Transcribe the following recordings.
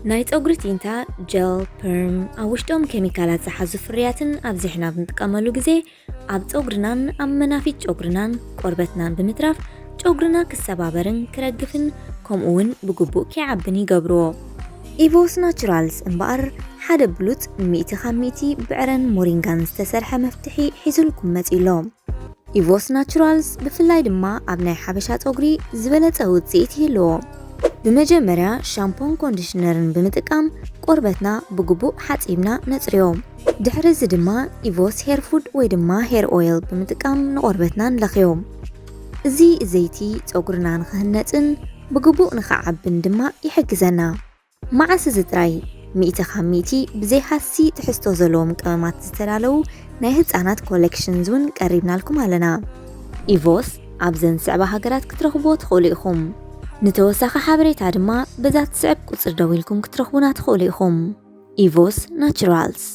ናይ ጸጉሪ ቲንታ፣ ጀል፣ ፐርም፣ ኣብ ውሽጦም ኬሚካላት ዝሓዙ ፍርያትን ኣብዚሕና ኣብ ንጥቀመሉ ግዜ ኣብ ጸጉርናን ኣብ መናፊት ጨጉርናን ቆርበትናን ብምትራፍ ጨጉርና ክሰባበርን ክረግፍን ከምኡ እውን ብግቡእ ከይዓብን ይገብርዎ። ኢቮስ ናቹራልስ እምበኣር ሓደ ብሉጽ ሚእቲ ካብ ሚእቲ ብዕረን ሞሪንጋን ዝተሰርሐ መፍትሒ ሒዙልኩም መጺኡ ኣሎ። ኢቮስ ናቹራልስ ብፍላይ ድማ ኣብ ናይ ሓበሻ ጸጉሪ ዝበለጸ ውጽኢት ይህልዎ። ብመጀመርያ ሻምፖን ኮንዲሽነርን ብምጥቃም ቆርበትና ብግቡእ ሓጺብና ነጽርዮ። ድሕሪ እዚ ድማ ኢቮስ ሄር ፉድ ወይ ድማ ሄር ኦይል ብምጥቃም ንቆርበትና ንለኽዮ። እዚ ዘይቲ ጸጉርና ንኽህነጽን ብግቡእ ንኽዓብን ድማ ይሕግዘና። መዓስ እዚ ጥራይ፣ ሚእቲ ካብ ሚእቲ ብዘይ ሃሲ ትሕዝቶ ዘለዎም ቀመማት ዝተዳለዉ ናይ ህጻናት ኮሌክሽንስ እውን ቀሪብናልኩም ኣለና። ኢቮስ ኣብዘን ዝስዕባ ሃገራት ክትረኽብዎ ትኽእሉ ኢኹም። ንተወሳኺ ሓበሬታ ድማ በዛ ትስዕብ ቁጽሪ ደዊልኩም ክትረኽቡና ትኽእሉ ኢኹም። ኢቮስ ናቹራልስ።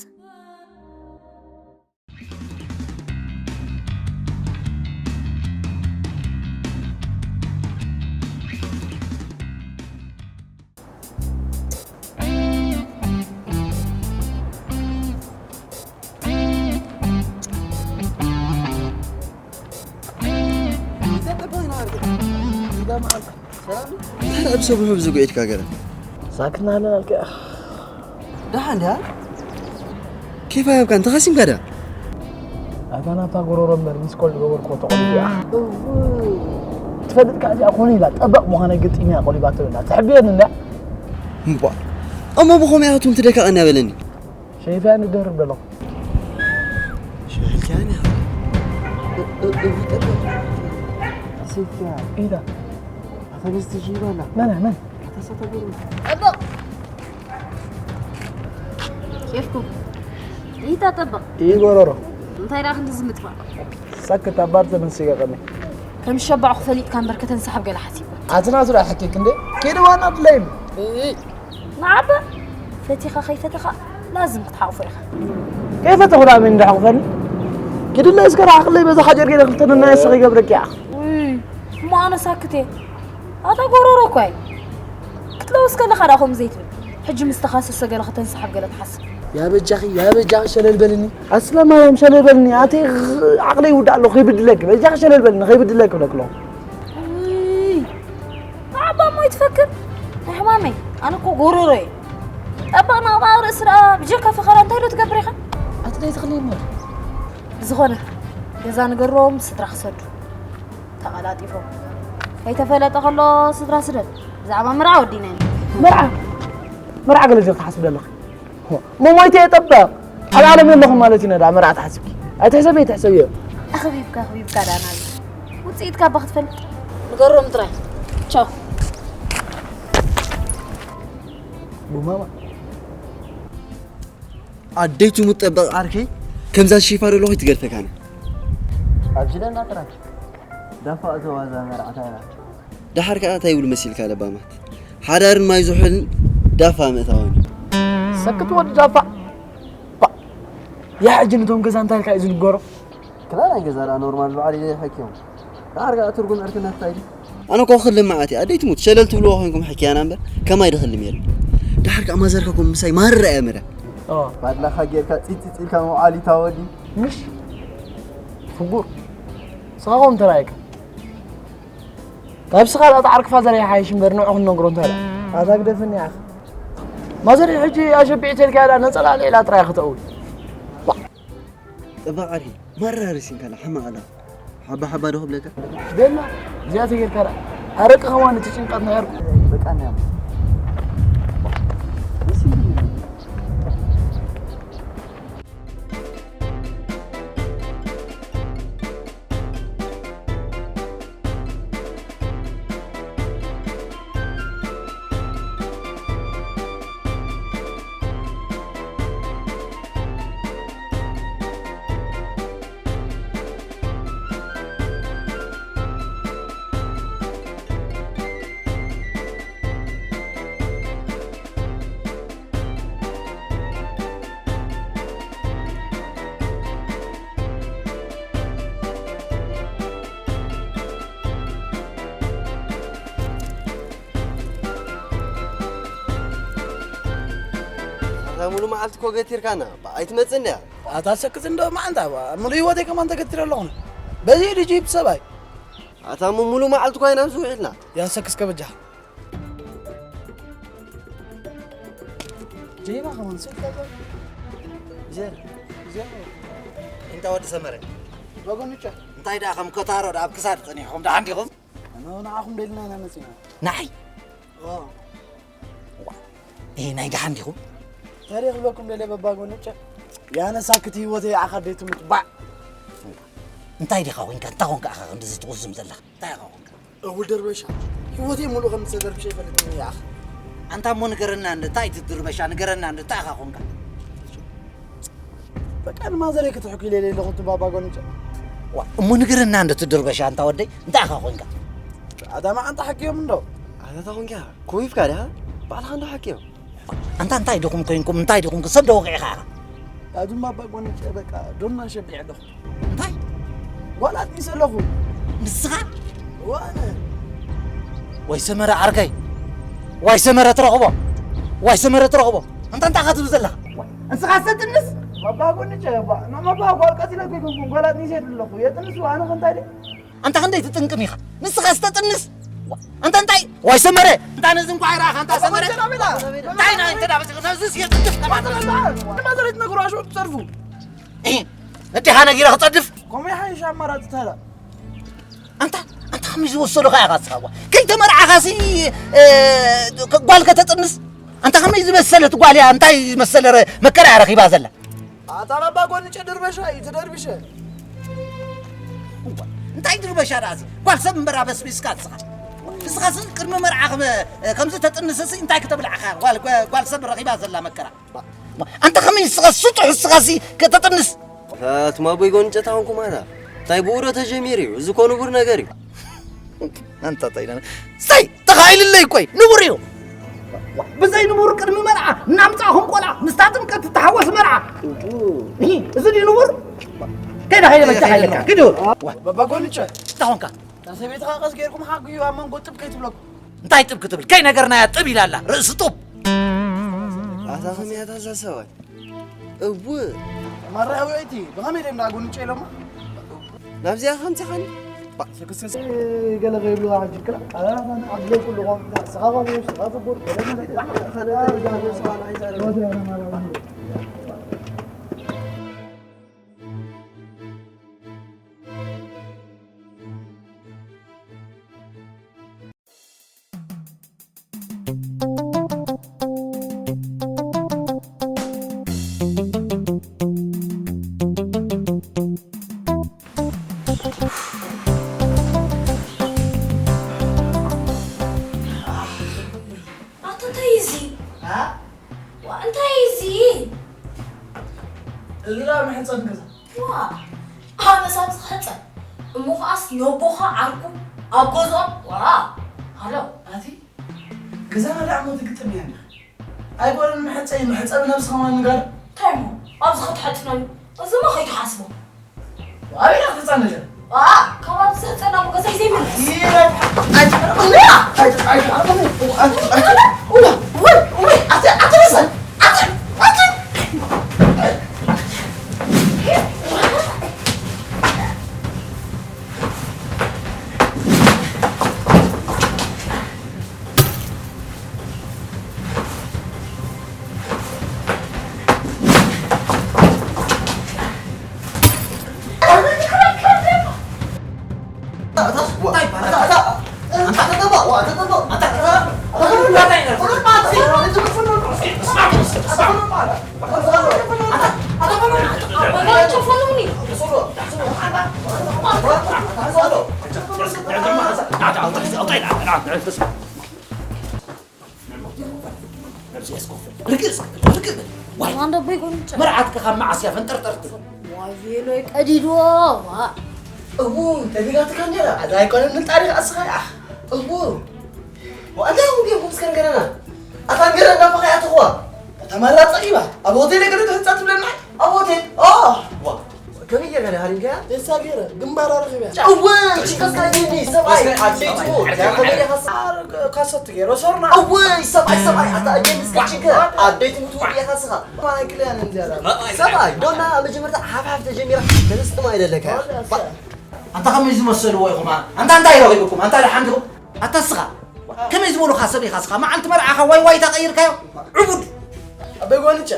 ሰላም። ኣብ ሰብሑ ብዝጉ ኢድካ ገለ። ሳክና ኣለና ኣልከ። ደሓን ድያ? ኬፍ ኣየብካን ተኻሲምካ ድያ? ኣታ ናታ ጎሮሮ እምበር ሚስ ኮል ዝገበርኩዎ ተቖሊሉ እያ። ትፈልጥ ከኣ እዚኣ ኮነ ኢላ ጠበቕ ምዃነ ግጥም እያ ቆሊባቶ ዘላ። ተሕብየኒ እንድያ። እምቧ። እሞ ብኸመይ ኣቱም ትደካቐኒ ኣበለኒ? ሸይፍያ ንደርብ ደለኹ። ሸይፍያ ንያ። እ-፣ እ-፣ እ-፣ ጠበቕ። ሸይፍያ። ኢዳ። ኣታ ሚስት ሸይባ ኣላ። መን፣ መን? ኣታ ሰተገሩ። ጠበቕ። ኬፍኩም? ይታ ጠበቕ። ይጎረሮ። እንታይ ደኣ ክንዲ ዝምጥፋእ? ሰክት ኣባር ተመሲገ ቀኒ። ከም ሸባዕኹ ፈሊጥካ እምበር ከተንሳሕብ ገለ ሓሲብካ። ኣትና ስራ ሕኪክ እንዴ? ኬደ ዋና ድለይም። እይ። ንዓበ ፈቲኻ ከይፈተኻ ላዝም ክትሓቑፎ ኢኻ። ከይፈተኹ ደኣ መን እንዳሓቑፈኒ? ኪድለ እስከ ርሓቕለይ በዛ ሓጀር ገለ ክልተ ነናየሰ ከይገብረኪ ኢኻ። ውይ፣ እሞ ኣነ ሳክት እየ። ኣታ ጎሮሮ እኮ እየ። ክትለውስ ከለኻ ደኣ ከምኡ ዘይትብል። ሕጂ ምስ ተኻሰሰ ገለ ከተንሳሕብ ገለ ትሓስብ። ያ በጃኺ፣ ያ በጃኺ ሸለል በልኒ። ኣስለ ማርያም ሸለል በልኒ። ኣቲ ዓቕለይ ይውዳእ ኣሎ፣ ከይብድለኪ። በጃኺ ሸለል በልኒ፣ ከይብድለኪ ብለኪ ኣለኹ። ውይ፣ ንዓባ እሞ ይትፈክር። ናይ ሕማመይ፣ ኣነ እኮ ጎሮሮ እየ። ጠበቕ ንኣቕማቕ ርእሲ ደኣ ብጀካ ፈኸራ እንታይ ዶ ትገብር ኢኻ? ኣቲ ናይ ተኽሊ እሞ። ብዝኾነ፣ ገዛ ንገሮም ስድራ ክሰዱ። ተቐላጢፎም። ከይተፈለጠ ከሎ ስድራ ስደድ። ብዛዕባ መርዓ ወዲና ኢና። መርዓ? መርዓ ገለ ዲኺ ትሓስቢ ዘለኺ? ሞ-፣ ሞሞይተ የጠበቕ። ኣብ ዓለም የለኹም ማለት እዩ ነዳ መርዓ ትሓስብኪ። ኣይትሕሰቢ፣ ኣይትሕሰብዮ። ኣኽቢብካ፣ ኣኽቢብካ ደኣ ናዚ። ውጽኢትካ እባ ክትፈልጥ። ንገሮም ጥራይ። ቻው። ቡማማ። ኣደይ ትሙት ጠበቕ ዓርከይ፣ ከምዛ ሺፋ ደለኹ ይትገድፈካና። ኣብዚለና ጥራይ። ዳፋ እተዋዛ መርዓታ ኢና። ደሓር ከኣ እንታይ ይብሉ መሲልካ ለባማት? ሓዳርን ማይ ዝሑልን ዳፋ ምእታውን እዩ። ሰክት ወዲ ዳፋ። ባ-፣ ያ ሕጂ ነቶም ገዛ እንታይ ኢልካ እዩ ዝንገሮ? ክላ ናይ ገዛ ደኣ ኖርማል በዓል ኢለ ይሓኪዮም። ደሓር ከኣ ትርጉም ዕርክነት እንታይ ድዩ? ኣነ እኮ ክልም መዓት እየ። ኣደይ ትሙት ሸለል ትብልዎ ኮይንኩም ሕክያና እምበር ከማይ ድኽልም የለን። ደሓር ከኣ ማዘርካ ኮም ምሳይ ማርር እያ መዳ። ኦ። ባድላኻ ጌርካ ጺጽ ጺጽ ኢልካ ምውዓል ይታወዲ። ምሽ? ፍጉር። ስኻ ኮም ተራእየካ። ካብ ስኻ ዳኣ ጻዕርኪ ፋዘር ይሓይሽ እምበር ንዑ ክንነግሮ እንታይ ደኣ? ኣታ ግደፍኒ ኢኻ። ማዘር ሕጂ ኣሸቢዕ ተልካ ዳ ነጸላ ልዕላ ጥራይ ክተእዊ። ጠበቕ ዓርኪ፣ ማራ ርሲንካላ፣ ሕማቕ ኣላ። ሓባ ሓባ ዶ ክብለካ? ደማ፣ እዚኣ ተጌርካ ደኣ። ኣረቂ ከማን እቲ ጭንቀት ናይ ኣርኩ። በቃ፣ እንዲያም። እታ ሙሉ መዓልቲ እኮ ገቲርካና፣ ባ-፣ ኣይትመጽእን እያ። ኣታ ሰክት እንዶ መዓንታ፣ ባ-፣ ሙሉ ህይወተይ ከማን ተገቲረ ኣለኹ። በዚ ኢሉ ጂፕ ሰብኣይ። ኣታ እሞ ሙሉ መዓልቲ እኮ ኢና ኣብዚ ውዒልና። ያ ሰክስ ከበጃ። ጀይማ ከማን ስልክ ከዛ። ጀር። ጀር። እንታ ወዲ ሰመረ። ወገኖቼ። እንታይ ደኣ ከም ኮታሮ ደኣ ኣብ ክሳድ ጸኒሕኩም ደሓን ዲኹም? ኣነ ንዓኹም ደሊና ኢና መጺና። ንዓይ? ኦ። ዋ። ኤ፣ ናይ ደሓን ዲኹም? ታሪኽ ክብለኩም ደልየ በባ ጎንጨ። ያነ ሳክት ህይወተይ ዓኻ ደይ ትሙት ባዕ። እንታይ ዲኻ ኮንካ? እንታይ ኮንካ ኢኻ ክንድዚ ትቑዝም ዘለኻ? እንታይ ኢኻ ኮንካ? እውል ደርበሻ። ህይወተይ ሙሉእ ከም ዝተደርብሸ ይፈልጥ እየ ኣኻ። ኣንታ እሞ ንገረና እንደ፣ እንታይ ትድርበሻ? ንገረና እንደ፣ እንታይ ኢኻ ኮንካ? በቃ ንማዘረይ ክትሕኩ ኢለ ኣለኹ፣ እቲ ባባ ጎንጨ። ዋ፣ እሞ ንገረና እንደ፣ ትድርበሻ፣ ኣንታ ወደይ፣ እንታይ ኢኻ ኮንካ? ኣታ መዓንጣ ሓኪዮም እንዶ። ኣታ ኮንካ፣ ኮይፍካ ዲኻ? ባዕልኻ እንዶ ሓኪዮም። ኣንታ እንታይ ዲኹም ኮይንኩም፣ እንታይ ዲኹም፣ ክሰብ ዶ ወቂዕኻ ኢኻ? ኣቱም ባባ ጎንጨ፣ በቃ ዶና ሸቢዕ ኣለኹ። እንታይ? ጓል ኣጥኒሰ ኣለኹ። ንስኻ? ዋነ። ዋይ ሰመረ ዓርከይ። ዋይ ሰመረ ትረኽቦ። ዋይ ሰመረ ትረኽቦ። ኣንታ እንታይ ኢኻ ትብል ዘለኻ? ንስኻ ሰጥንስ? ባባ ጎንጨ፣ ባ-፣ ንባባ ጓል ቀቲለ ኮይንኩም፣ ጓል ኣጥኒሰ ኣለኹ። የጥንሱ፣ ኣነ ከ እንታይ ድየ? ኣንታ ክንደይ ትጥንቅም ኢኻ? ንስኻ ዝተጥንስ? ዋ-፣ ኣንታ እንታይ? ዋይ ሰመረ! ኣንታ ነዚ እንኳ ኣይረኣኻ፣ ኣንታ ሰመረ! እንታይ ናይ እንተ ዳበስ፣ ነዚ የጥንስ ከማን። ንማዘረይ ትነግሩ፣ ኣሽዑ ትጸድፉ። እህ፣ ነዲኻ ነጊረ ክጸድፍ? ከምኡ ይሓይሽ ኣማራጺ ተላ። ኣንታ፣ ኣንታ ከመይ ዝወሰዱኻ ኢኻ ንስኻ? ዋ፣ ከይተመርዓኻሲ፣ እ፣ ጓል ከተጥንስ? ኣንታ ከመይ ዝበሰለት ጓል እያ፣ እንታይ ዝመሰለ ረ-፣ መከራ እያ ረኺባ ዘላ? ኣታ ባባ ጎንጨ ድርበሻ እዩ፣ ትደርብሸ። እዋ፣ እንታይ ድርበሻ ደኣ እዚ? ጓል ሰብ እምበር ኣበስቢስካ ንስኻ። ንስኻስ ቅድሚ መርዓ ከም-፣ ከምዚ ተጥንስሲ እንታይ ክተብልዓኻ? ጓል፣ ጓል ሰብ ረኺባ ዘላ መከራ። ኣንታ ከመይ ንስኻ ስጡሕ ንስኻሲ ከተጥንስ? ኣቱም ኣቦይ ጎንጨ ታንኩም ኣታ። እንታይ ብኡ ዶ ተጀሚሩ እዩ? እዚ እኮ ንቡር ነገር እዩ። ኣንታ ታይ ደኣ-፣ ስታይ! ተኻኢልለይ እኮ እዩ፣ ንቡር እዩ። ብዘይ ንቡር ቅድሚ መርዓ እናምጻእኹም ቆልዓ ምስታ ጥምቀት ትተሓወስ መርዓ። እህ፣ እዚ ድዩ ንቡር? ከይዳ፣ ከይዳ፣ በጃ፣ ከይዳ፣ ከይዳ። ዋ፣ በባ ጎንጨ። እንታይ ኾንካ? እታ ሰበይትኻ ቀስ ጌርኩም ሓግዩ ኣብ መንጎ ጥብ ከይትብለኩም። እንታይ ጥብ ክትብል? ከይነገርናያ ጥብ ኢላ ኣላ። ርእሲ ጡብ። ኣታ ከመይ ኣታ እዛ ሰብኣይ? እው። ማራ ውዕይቲ፣ ብኸመይ ደም ዳኣ ጎንጨ ኢሎማ? ናብዚኣ ከምዚኻኒ? ባ-፣ ሰክሰስ ገለ ከይብሉኻ ሕጂ ክላ፣ ኣላ ናታ ኣብ ዘይብሉ ቋንቋ፣ ስኻ ቋንቋ፣ ስኻ ፍቁር፣ ገለ መለ-፣ ኣታ እንታይ እዩ እዚ? ዋ፣ እንታይ እዩ እዚ? እዚ ደኣ መሕጸቢ ገዛ። ዋ፣ ኣነስ ኣብዚ ክሕጸብ። እሞ ኸኣስ ነቦኻ ዓርኩ ኣብ ገዝኦም። ዋ፣ ሃሎ። ኣቲ ገዛና ደኣ እሞ ትግጥም እያ እንዲኻ። ኣይኮነን መሕጸቢ፣ መሕጸቢ ነብስኻ ማለት ንጋር። እንታይ እሞ ኣብዚ ክትሕጽነሉ? እዚማ ከይትሓስቦ። ኣበይ ኢኻ ክትጸንሕ? ዋ፣ ካብ ኣብዚ ዘጸና ገዛይ ዘይምለስ። ርግእ እስኪ፣ ርግእ በል። ዋይ፣ ማን ደቦ ይኮን? መርዓትካ ካብ መዓስ እያ ፈንጠርጠር ትብል? ዋይ፣ ቬሎይ ቀዲድዎ፣ ዋ። እዉ፣ ተቢላትካ እንዲያ፣ ኣዛ ኣይኮነን ምንጣሪ ከኣ እስኻ፣ ኣሕ፣ እዉ። ዋ፣ እንታይ ኹን ጌርኩም እስከ ንገረና? ኣታ ንገረና፣ ናፋኻ እያ ትኹዋ። ተማራ ጸጊባ፣ ኣብ ሆቴል ገለ ትህንጻ ትብለና? ኣብ ሆቴል? ኦ፣ ዋ። ከመይ ጌርካ ዲኻ ሃሪምካያ? ደሳ ገይረ፣ ግንባራ ረኺበያ። እወ፣ ችከስ ካይኒ ሰብኣይ፣ ኣዴቱ፣ ከመይ ዲኻ ሰብኣይ? ካሰት ገይረ፣ ሶርና። እወ፣ ሰብኣይ፣ ሰብኣይ፣ ኣታ ኣዴ ምስኪን ችከ፣ ኣዴቱ ምትውድ ኢኻ ስኻ። ማንክልያን እንጀራ። ሰብኣይ፣ ዶና መጀመርታ ሓፍሓፍ ተጀሚራ፣ ተነስጥማ ኣይደለካ። ኣታ ከመይ ዝመሰልዎ ኢኹም? ኣንታ እንታይ ረኺብኩም? ኣንታ ደሓን ዲኹም? ኣታ ስኻ፣ ከመይ ዝበሉኻ ሰብ ኢኻ ስኻ? መዓልቲ መርዓኻ ዋይ ዋይታ ቀይርካዮ? ዕቡድ። ኣበይ ጓንጨ?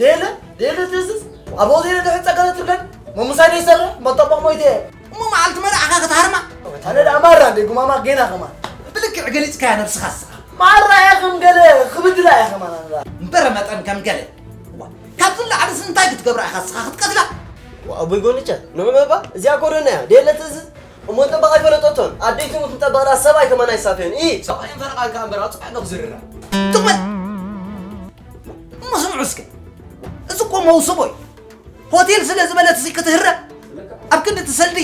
ደየለ ደየለ ትእዝዝ ኣብኡ ዘይለ ድሕር ጸገለ ትብለን መሙሳይ ደይሰርሕ መጠበቕ ሞይተ እየ። እሞ መዓልቲ መርዓኻ ክትሃርማ? ኣነ ደኣ ማራ እንደ ጉማማ ጌና ኸማን። ብልክዕ ገሊጽካያ ነብስኻ ስኻ። ማራ እየ ኸም ገለ ክብድላ እየ ኸማን ኣነ ደኣ። እምበረ መጠን ከም ገለ። እዋ፣ ካብዚ ንላዕልስ እንታይ ክትገብራ ኢኻ ስኻ ክትቀትላ? ኣቦይ ጎንቸ ንዑ መባ እዚኣ ኮደና እያ ደየለ ትእዝዝ እሞ ንጠበቕ ኣይፈለጠቶን ኣደይ ትሙት ንጠበቕላ ሰብኣይ ከማን ኣይሳፈዮን ኢ። ሰብኣይ ፈረቓልካ እምበር ኣውፅኣ ኣለኹ ዝርራ። ጥቕመት እሞ ስምዑ እስከ፣ እዚ እኮ መውስቦ እዩ። ሆቴል ስለ ዝበለት እዚ ክትህረ ኣብ ክንዲ እቲ ሰልዲ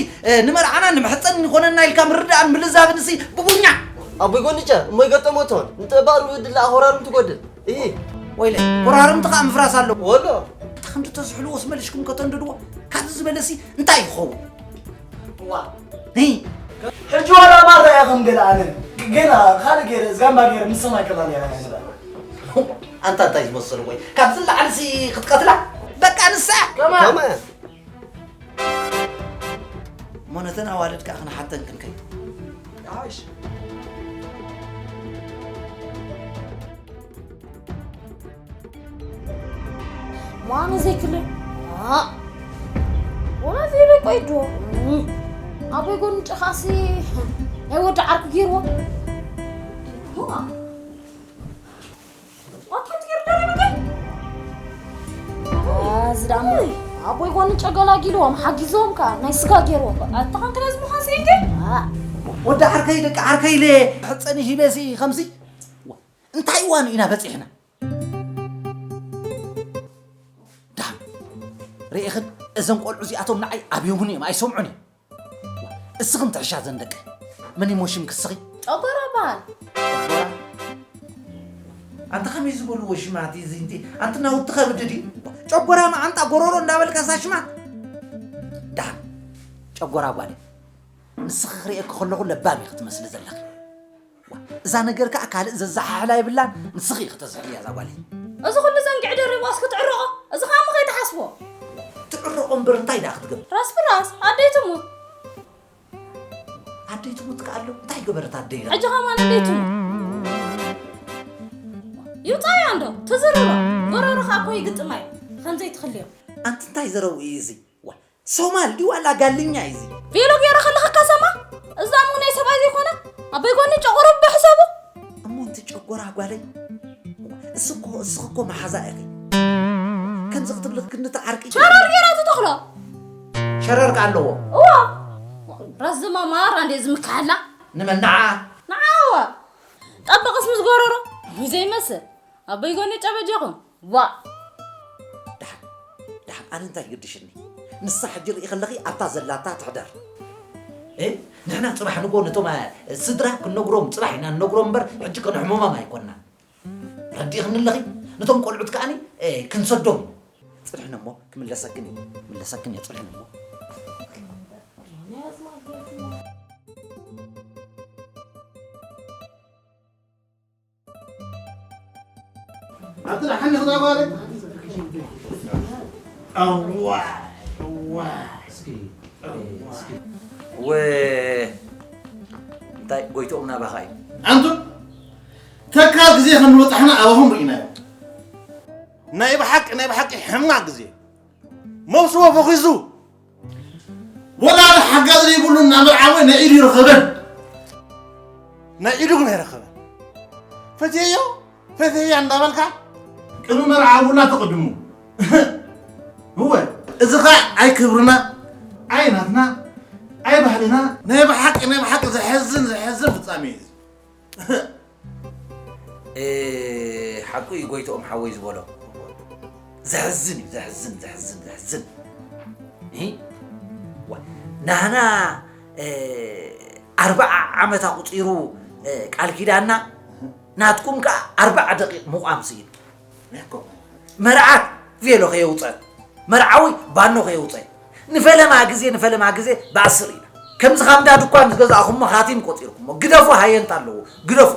ንመርዓና ንመሕፀን ይኾነና ኢልካ ምርዳእን ምልዛብን እዚ ብቡኛ ኣቦይ ጎንጨ እሞ ይገጠሞ ትሆን ንጠባሩ ድላ ኣኾራርም ትጎድል እይ ወይለ ኮራርምቲ ከዓ ምፍራስ ኣለዎ ወሎ እቲ ክንዲ ተዝሕልዎስ መሊሽኩም ከተንድድዎ ካብዚ ዝበለሲ እንታይ ይኸውን ዋ እይ ሕጂ ዋላ ማራ እያ ከም ገለ ኣነ ገና ካልእ ገይረ ዛምባ ገይረ ምስ ሰማይ ከላልያ እያ ገለ ኣንታ እንታይ ዝመስል ወይ ካብዚ ላዕሊ ሲ ክትቀትላ በቃ ንሳ ከማ ከማ እሞ ነተን ኣዋልድ ከዓ ክንሓተን ክንከይድ ይሓይሽ ማኑ ዘይክልል ወላ ዘይበይ ቆይ ዶ ኣቦይ ጎኒ ጨኻሲ ናይ ወዲ ዓርኩ ገይርዎ ኣትክልቲ ገይሩ ደረበ እዚ ደኣ ኣቦይ ጓንጨ ገላጊልዎም ሓጊዝዎም ከኣ ናይ ስጋ ገይርዎ ኣታ ኸንክለዚ ምዃን ስኢንከ ወዲ ዓርከይ ደቂ ዓርከይ ኢለ ሕፀኒ ሂበሲ ከምዚ እንታይ ዋኑ ኢና በፂሕና ዳም ርኢኽን እዞም ቆልዑ እዚኣቶም ንዓይ ኣብዮምን እዮም ኣይሰምዑን እዮም እስኽን ትሕሻ ዘን ደቂ መን ይሞ ሽም ክስኺ ጨጎራ በሃል ጨጎራ ኣንተ ከመይ ዝበልዎ ሽማት እዚ እንዲ ኣንቲ ናውቲ ከብድ ድዩ ጨጎራ መዓንጣ ጎሮሮ እንዳበልካ እዛ ሽማት ዳሓን ጨጎራ ጓል ንስኺ ክርእየኪ ከለኹ ለባም ኢኺ ትመስሊ ዘለኺ እዛ ነገር ከዓ ካልእ ዘዘሓሕላ የብላን ንስኺ ኢኺ ተዝሕልያ እዛ ጓለይ እዚ ኩሉ ዘንግዕ ደሪብዋስ ክትዕረቖ እዚ ከዓ እሞ ከይትሓስቦ ትዕረቖ እምበር እንታይ ደኣ ክትገብር ራስ ብራስ ኣደይ ትሙት ኣደይ ትሙት ከኣ ኣሎ እንታይ ገበረት ኣደይ ሕጂ ከማን ኣደይ ትሙት ይውፃያ እንዶ ትዝርሮ ጎረሮ ከዓ እኮ ይግጥማ እዩ ከምዘይትኽልዮ ኣንቲ እንታይ ዘረው እዩ እዚ ዋ ሶማል ድዩ ዋላ ጋልኛ እዩ እዚ ቬሎ ገይረ ከለኻ ካሰማ እዛ እሞ ናይ ሰብኣይ ዘይኮነ ኣበይ ጎኒ ጨቑሩ ብሕሰቡ እሞ እንቲ ጨጎራ ጓለይ እስኮ እስኽኮ መሓዛ ኢኺ ከምዚ ክትብሊ ክንዲ ተዓርቂ ሸረር ገይራ ትተኽሎ ሸረር ከ ኣለዎ እዋ ራስ ዝማ ማራ እንዴ ዝምካሓላ ንመን ንዓ ንዓዋ ጠብቕስ ምስ ጎረሮ ዘይመስል ኣበይ ጎኒ ጨበጀኹም ዋ ደሓን ደሓን ኣነ እንታይ ይግድሽኒ ንሳ ሕጂ ርኢ ከለኺ ኣብታ ዘላታ ትሕደር ንሕና ፅባሕ ንጎ ነቶም ስድራ ክንነግሮም ፅባሕ ኢና ንነግሮም እምበር ሕጂ ከነሕሞማም ኣይኮንና ረዲእኽኒ ኣለኺ ነቶም ቆልዑት ከዓኒ ክንሰዶም ፅንሕኒ እሞ ክምለሰክን እዩ ክምለሰክን እየ ፅንሕኒ እሞ ኣቲ ደሓን ዲኺ ዛጓለ ኣዋ ኣዋ እስኪ ወ እንታይ ጎይትኦም ናባኻ እዩ ኣንቱ ተካል ግዜ ከም ዝበጻሕና ኣባኹም ርኢናዮ ናይ ብሓቂ ናይ ብሓቂ ሕማቕ ግዜ መውስቦ ፈኺሱ ወላ ሓደ ሓጋዚ ዘይብሉ እናመርዓወ ናይ ኢዱ ይረኸበን ናይ ኢዱ ግን ኣይረኸበን ፈትየዮ ፈትየያ እንዳበልካ ቅድሚ መርዓ ውላ ተቐድሙ እወ እዚ ኸ ኣይ ክብርና ኣይ ናትና ኣይ ባህልና ናይ ብሓቂ ናይ ብሓቂ ዘሐዝን ዘሐዝን ፍጻሜ እዩ ሓቁ እዩ ጎይትኦም ሓወይ ዝበሎ ዘሕዝን እዩ ዘሕዝን ዘሕዝን ዘሕዝን ናህና ኣርባዓ ዓመት ኣቁፂሩ ቃል ኪዳና ናትኩም ከዓ ኣርባዓ ደቂቅ ምቋም ስኢኑ መርዓት ቬሎ ከየውፀት መርዓዊ ባኖ ከየውፀ ንፈለማ ግዜ ንፈለማ ግዜ ብኣስር ኢና ከምዚ ካብ እንዳ ድኳን ዝገዛእኹሞ ሃቲም ቆፂርኩሞ ግደፉ። ሃየንት ኣለዎ ግደፉ።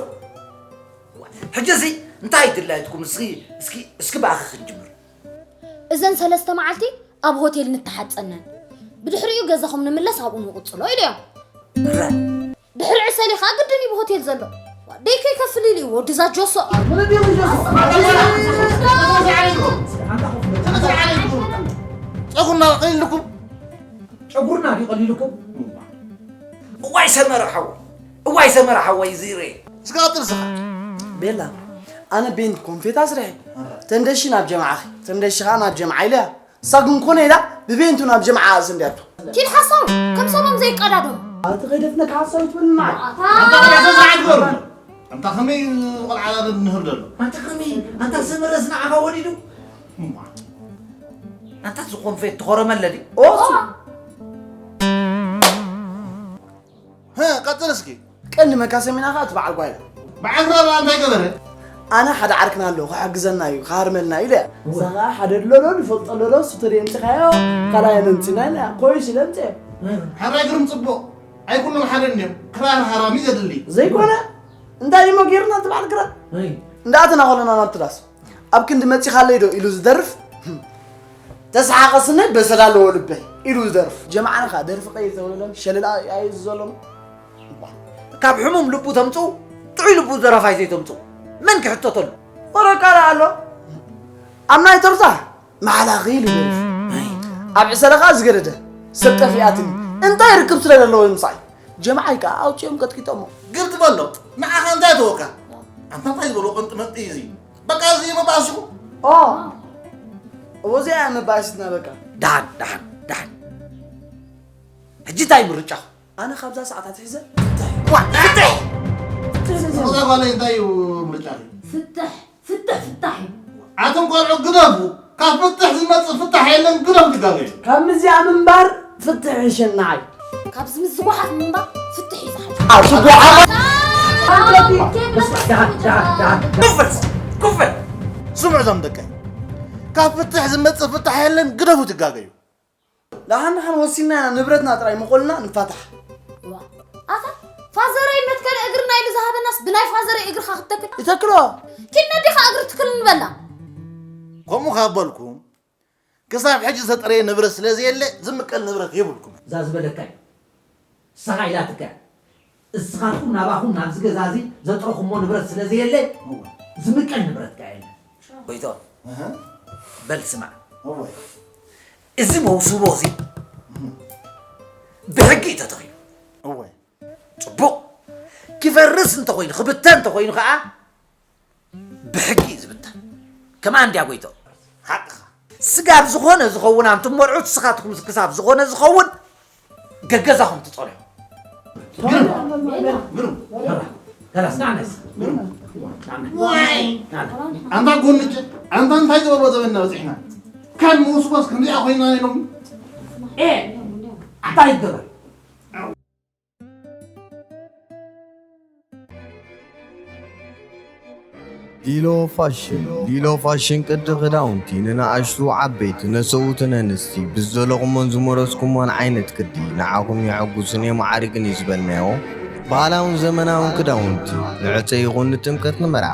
ሕጂ እዚ እንታይ ድላይትኩም እስኪ እስኪ እስኪ ብኣኺ ክንጅምር። እዘን ሰለስተ መዓልቲ ኣብ ሆቴል ንተሓፀነን፣ ብድሕሪኡ ገዛኹም ንምለስ ኣብኡ ንቕፅሎ ኢለዮም። እረ ድሕሪ ዕሰሊ ከዓ ግድን እዩ ብሆቴል ዘሎ። ደይ ከይከፍል ኢሉ እዩ ወዲ ዛጆሶ። ጸጉርና ቀሊልኩም ጨጉርና ድዩ ቀሊልኩም? እዋይ ሰመረ ሓወይ እዋይ ሰመረ ሓወይ ዝሬ እስካጥር ስኻ ቤላ ኣነ ቤንት ኮንፌት ኣስርሐ ተንደሺ ናብ ጀምዓኺ ተንደሺ ከዓ ናብ ጀምዓ ኢለያ እሳ ግን ኮነ ኢላ ብቤንቱ ናብ ጀምዓ ኣእስንድያቶ ኪድ ሓሳዊ ከም ሰቦም ዘይቀዳደሙ። ኣቲ ከይደፍነካ ሓሳዊ ትብልና ኣታ ከመይ ስርዓት ገሩ ኣንታ ከመይ ቆልዓ ንህር ደሎ ኣንታ ከመይ ኣንታ ሰመረስ ንዓኻ ወሊዱ ኣንታ ዝኾንፌት ትኾረመለዲ ኦሱ ቀፅል እስኪ ቀንዲ መካሰሚና ከዓ እቲ በዓል ጓይላ በዓል ጓይላ እንታይ ገበረ ኣነ ሓደ ዓርክና ኣለዎ ክሕግዘና እዩ ክሃርመልና ኢለ እዛ ከዓ ሓደ ድለሎ ንፈልጦ ለሎ ሱተሪ የምፅኻዮ ካልኣየ ነምፅና ኢለ ኮይስ ኢለ ምፅአ ሕራይ ግርም ፅቡቅ ኣይኩሎም ሓደ እንዲዮም ክራር ሃራሚ ዘድሊ ዘይኮነ እንታይ እሞ ጌርና እቲ በዓል ግራት እንዳኣተና ከለና ናብቲ ዳስ ኣብ ክንዲ መፂኻለይ ዶ ኢሉ ዝደርፍ ተሰሓቐስኒ በሰል ኣለዎ ልበይ ኢሉ ዝደርፍ ጀማዓና ከዓ ደርፊ ቀይር ተብለሎም ሸለል ኣዩ ዘሎም ካብ ሕሙም ልቡ ተምፅኡ ጥዑይ ልቡ ዘረፋይ ዘይተምፅኡ መን ክሕተተሉ ወረቃላ ኣሎ ኣብ ናይ ተርታ መሓላኺ ኢሉ ይደርፍ ኣብ ዕሰለ ከዓ ዝገደደ ሰብ ጠፊኣትኒ እንታይ ርክብ ስለ ዘለዎ ምሳይ ጀማዓይ ከዓ ኣውፅኦም ቀጥቂጦሞ ግልጥ በሎ ንዓኻ እንታይ ተወካ ኣንታ እንታይ ዝበሎ ቅንጥመጥ እዩ እዚ በቃ እዚ መባእስኹ ኦ እወዚኣ መባእስትና በቃ ደሓን ደሓን ደሓን ሕጂ እንታይ ምርጫኹ ኣነ ካብዛ ሰዓት ኣትሒዘ እዛ ጓለይ እንታይ እዩ ምርጫኺ ፍትሕ ፍትሕ ፍታሕ እዩ ኣቶም ቆልዑ ግደፉ ካብ ፍትሕ ዝመፅእ ፍታሕ የለን ግደፉ ትጋገዩ ካብ ምዚኣ ምንባር ፍትሕ ይሸናዓይ ካብዚ ምስ ዝጎሓፍ ምንባር ፍትሕ እዩ ዝሓልፍ ኣብ ዝጎሓፍ ኩፍል ኩፍል ስምዑ ዞም ደቀይ ካብ ፍትሕ ዝመፅእ ፍታሕ የለን ግደፉ ትጋገዩ ደሓን ደሓን ወሲና ኢና ንብረትና ጥራይ ምቆልና ንፋታሕ ኣታ ፋዘረይ መትከል እግርና ኢሉ ዝሃበናስ ብናይ ፋዘረይ እግርኻ ክትተክል ይተክሎ ኪድ ነዲኻ እግሪ ትክል ንበላ ከምኡ ካብ በልኩም ክሳብ ሕጂ ዝተጠረየ ንብረት ስለ ዘየለ ዝምቀል ንብረት የብልኩም እዛ ዝበለካ እዩ ንስኻ ኢላትካ እያ እስኻትኩም ናባኹም ናብዚ ገዛ እዚ ዘጥረኹሞ ንብረት ስለ ዘየለ ዝምቀል ንብረትካ የለ ጎይቶ በል ስማዕ እዚ መውስቦ እዚ ብሕጊ እዩ ተተኺሉ እወ ፅቡቕ ክፈርስ እንተኾይኑ ክብተን እንተኾይኑ ከዓ ብሕጊ እዩ ዝብተን ከምኣ እንድያ ጎይቶ ሓቅኻ ስጋብ ዝኾነ ዝኸውን ኣንቱም መርዑት ስኻትኩም ክሳብ ዝኾነ ዝኸውን ገገዛኹም ትፀንሑ ኣንታ ጎንጭ ኣንታ እንታይ ዝበሎ ዘበና በፂሕና ካብ ምውስቦስ ከምዚኣ ኮይና ኢሎም እንታይ ይገበር ሊሎ ፋሽን ሊሎ ፋሽን ቅዲ ክዳውንቲ ንንኣሽቱ ዓበይቲ ነሰውትን ኣንስቲ ብዝደለኹሞን ዝመረፅኩሞን ዓይነት ቅዲ ንዓኹም የሐጉስን የማዕርግን እዩ ዝበልናዮ ባህላውን ዘመናውን ክዳውንቲ ንዕፀ ይኹን ንጥምቀት ንመርዓ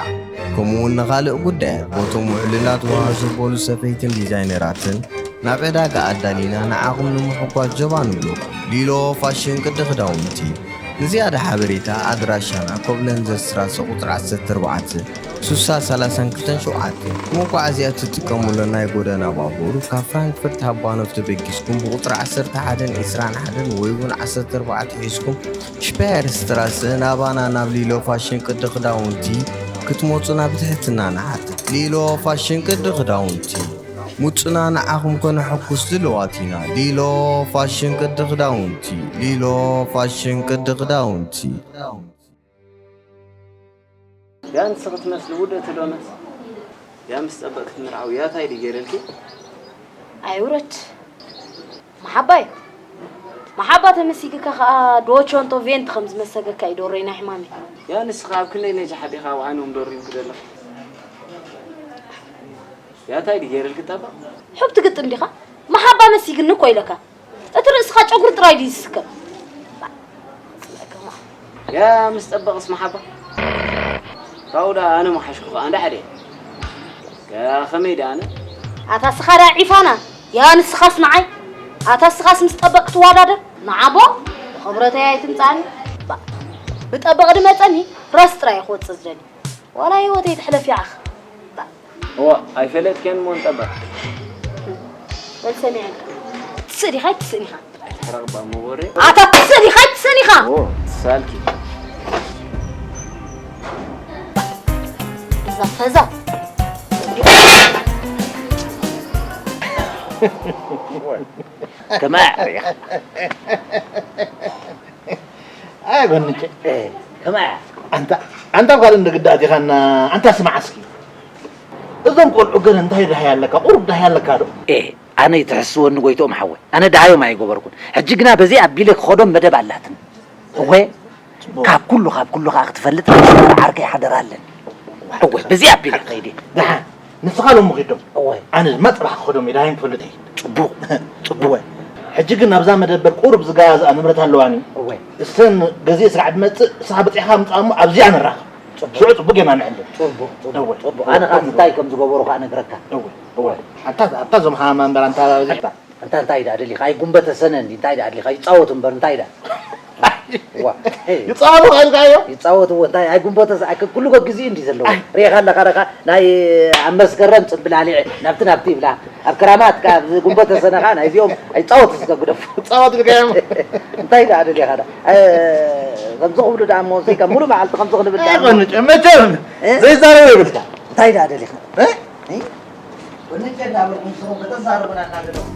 ከምኡ እውን ንኻልእ ጉዳያት ቦቶም ውዕልላት ውሃ ዘበሉ ሰፈይትን ዲዛይነራትን ናብ ዕዳጋ ኣዳሊና ንዓኹም ንምሕጓስ ጀባ ንብለኩም። ሊሎ ፋሽን ቅዲ ክዳውንቲ ንዝያዳ ሓበሬታ ኣድራሻና ኮብለንዘ ስትራሰ ቁፅሪ ዓሰርተ ኣርባዕተ ስሳ ሰላሳን ክልተን ሸውዓተ መጓዓዝያ እትጥቀሙለን ናይ ጎደና ባቡር ካብ ፍራንክፈርት ሃባኖት ተበጊስኩም ብቁፅሪ ዓሰርተ ሓደን ዒስራን ሓደን ወይ እውን ዓሰርተ ኣርባዕተ ሒዝኩም ሽፓየር ስትራሰ ናባና ናብ ሊሎ ፋሽን ቅዲ ክዳውንቲ ክትመፁና ብትሕትና ንሓትት። ሊሎ ፋሽን ቅዲ ክዳውንቲ ሙፅና ንዓኹም ከነሐጉስ ድልዋት ኢና። ሊሎ ፋሽን ቅዲ ክዳውንቲ ሊሎ ፋሽን ቅዲ ክዳውንቲ። ያ ንስኺ ትመስሊ ውድእቲ ዶነስ ያ ምስ ፀበቕኪ ትምርዓዊ ያታይ ድዩ ገይረልኪ? ኣይውረድ መሓባ እዩ መሓባ ተመሲግካ ከዓ ዶቾንቶ ቬንት ከም ዝመሰገካ እዩ ዶረይ ናይ ሕማመይ። ያ ንስኺ ኣብ ክንደይ ነጃሕ ኣዴኻ ኣብ ዓይኖም ዶሪምኪ ዘለኺ? ያታይ ድዩ ገይረልኪ ጠበቕ? ሑብ ትግጥም ዲኻ? መሲግኒ እኮ ኢለካ። እቲ ርእስኻ ጨጉሪ ጥራይ ድዩ ዝስከም? ያ ምስ ጠበቕስ መሓባ። ካብኡ ደኣ ኣነ ምሓሽኩ ከኣ እንዳ ሓደ። ከ-፣ ከመይ ደኣ ኣነ? ኣታ ስኻ ደኣ ዒፋና። ያ ንስኻስ ንዓይ። ኣታ ስኻስ ምስ ጠበቕ ትዋዳደር። ንዓቦ፣ ብኽብረተይ ኣይትምጻኒ። ባ-፣ ብጠበቕ ድመጸኒ፣ ራስ ጥራይ ክወጽእ ዝደሊ። ዋላ ህይወተይ ትሕለፍ ይዓኽ። እዋ፣ ኣይፈለጥክዮን እሞ ንጠበቕ። በል ሰሚዐልካ። ትስእ ዲኻ ኣይትስእን ኢኻ? ኣይትሕረቕ እባ እሞ ወሬ። ኣታ ትስእ ዲኻ ኣይትስእን ኢኻ? ኦ፣ ትሳልኪ። እዛ ፈዛ። ከማይ ኣዕሪኻ። ኣይ ጎንጨ። ኤ፣ ከማይ። ኣንታ፣ ኣንታ ኣብ ካልእ እንደግዳ ኣቲኻና፣ ኣንታ ስማዕ እስኪ። እዞም ቆልዑ ግን እንታይ ደሃይ ኣለካ? ቁሩብ ደሃይ ኣለካ ዶ? ኤ፣ ኣነ ይትሕስወኒ ጎይትኦም ሓወይ። ኣነ ደሃዮም ኣይገበርኩን። ሕጂ ግና በዚ ኣቢለ ክኸዶም መደብ ኣላትኒ። እወ፣ ጽቡቕ። ካብ ኩሉ፣ ካብ ኩሉ ከኣ ክትፈልጥ ዓርከይ ሓደራ ኣለኒ። እወ፣ በዚ ኣቢለ ክኸይድ እየ። ደሓን፣ ንስኻ ሎሚ ኺዶም። እወ። ኣነ ድማ ጽባሕ ክኸዶም እየ፣ ደሃዮም ክፈልጥ እየ። ጽቡቕ፣ ጽቡቕ። እወ። ሕጂ ግን ናብዛ መደበር ቁሩብ ዝገዛዝኣ ንብረት ኣለዋኒ። እወ። እሰን ገዚእ ስራሕ ድመጽእ፣ ንስኻ በጺሕካ ምጻእ እሞ ኣብዚኣ ንራኸብ። ጽቡቕ። ሽዑ ጽቡቕ ጌርና ንዕልል። ጽቡቕ፣ ጽቡቕ፣ እወ። ጽቡቕ። ኣነ ኸኣ እንታይ ከም ዝገበሩ ኸኣ ነግረካ። እወ፣ እወ። ኣታ፣ ኣታ ዞም ሃማን በራ እንታ ኣብዚሕካ። ኣንታ እንታይ ደኣ ደሊኻ? ኣይ ጉንበተ ሰነ እንዲ እንታይ ደኣ ደሊኻ? ይጻወቱ እምበር እንታይ ደኣ? ዋ። ይጻወቱ ከልካዮ? ይጻወቱ እዎ፣ እንታይ ኣይ ጉንበተ ሰ-፣ ኣይ ኩሉ ግዜ እንዲ ዘለዉ። ኣይ። ሪኢኻ ኣለኻ ደኻ ናይ ኣብ መስከረም ጽምብላሊዕ ናብቲ ናብቲ ይብላ። ኣብ ክራማት ከኣ ኣብ ጉንበተ ሰነ ከኣ ናይዚኦም ኣይጻወቱ እስከ ግደፉ። ይጻወቱ ከዮም። እንታይ ደኣ ደሊኻ ደኣ? እ፣ ከምዚ ክብሉ ደኣ እሞ፣ እዚ ከም ሙሉ መዓልቲ ከምዚ ክንብል ደኣ እሞ። ኣይኮንጭ፣ መቸም እ? ዘይዛረብ የብልካ። እንታይ ደኣ ደሊኻ? እ? እ? ወንጀል እናበልኩም ንስኹም ከተዛርቡና እናገለኹም።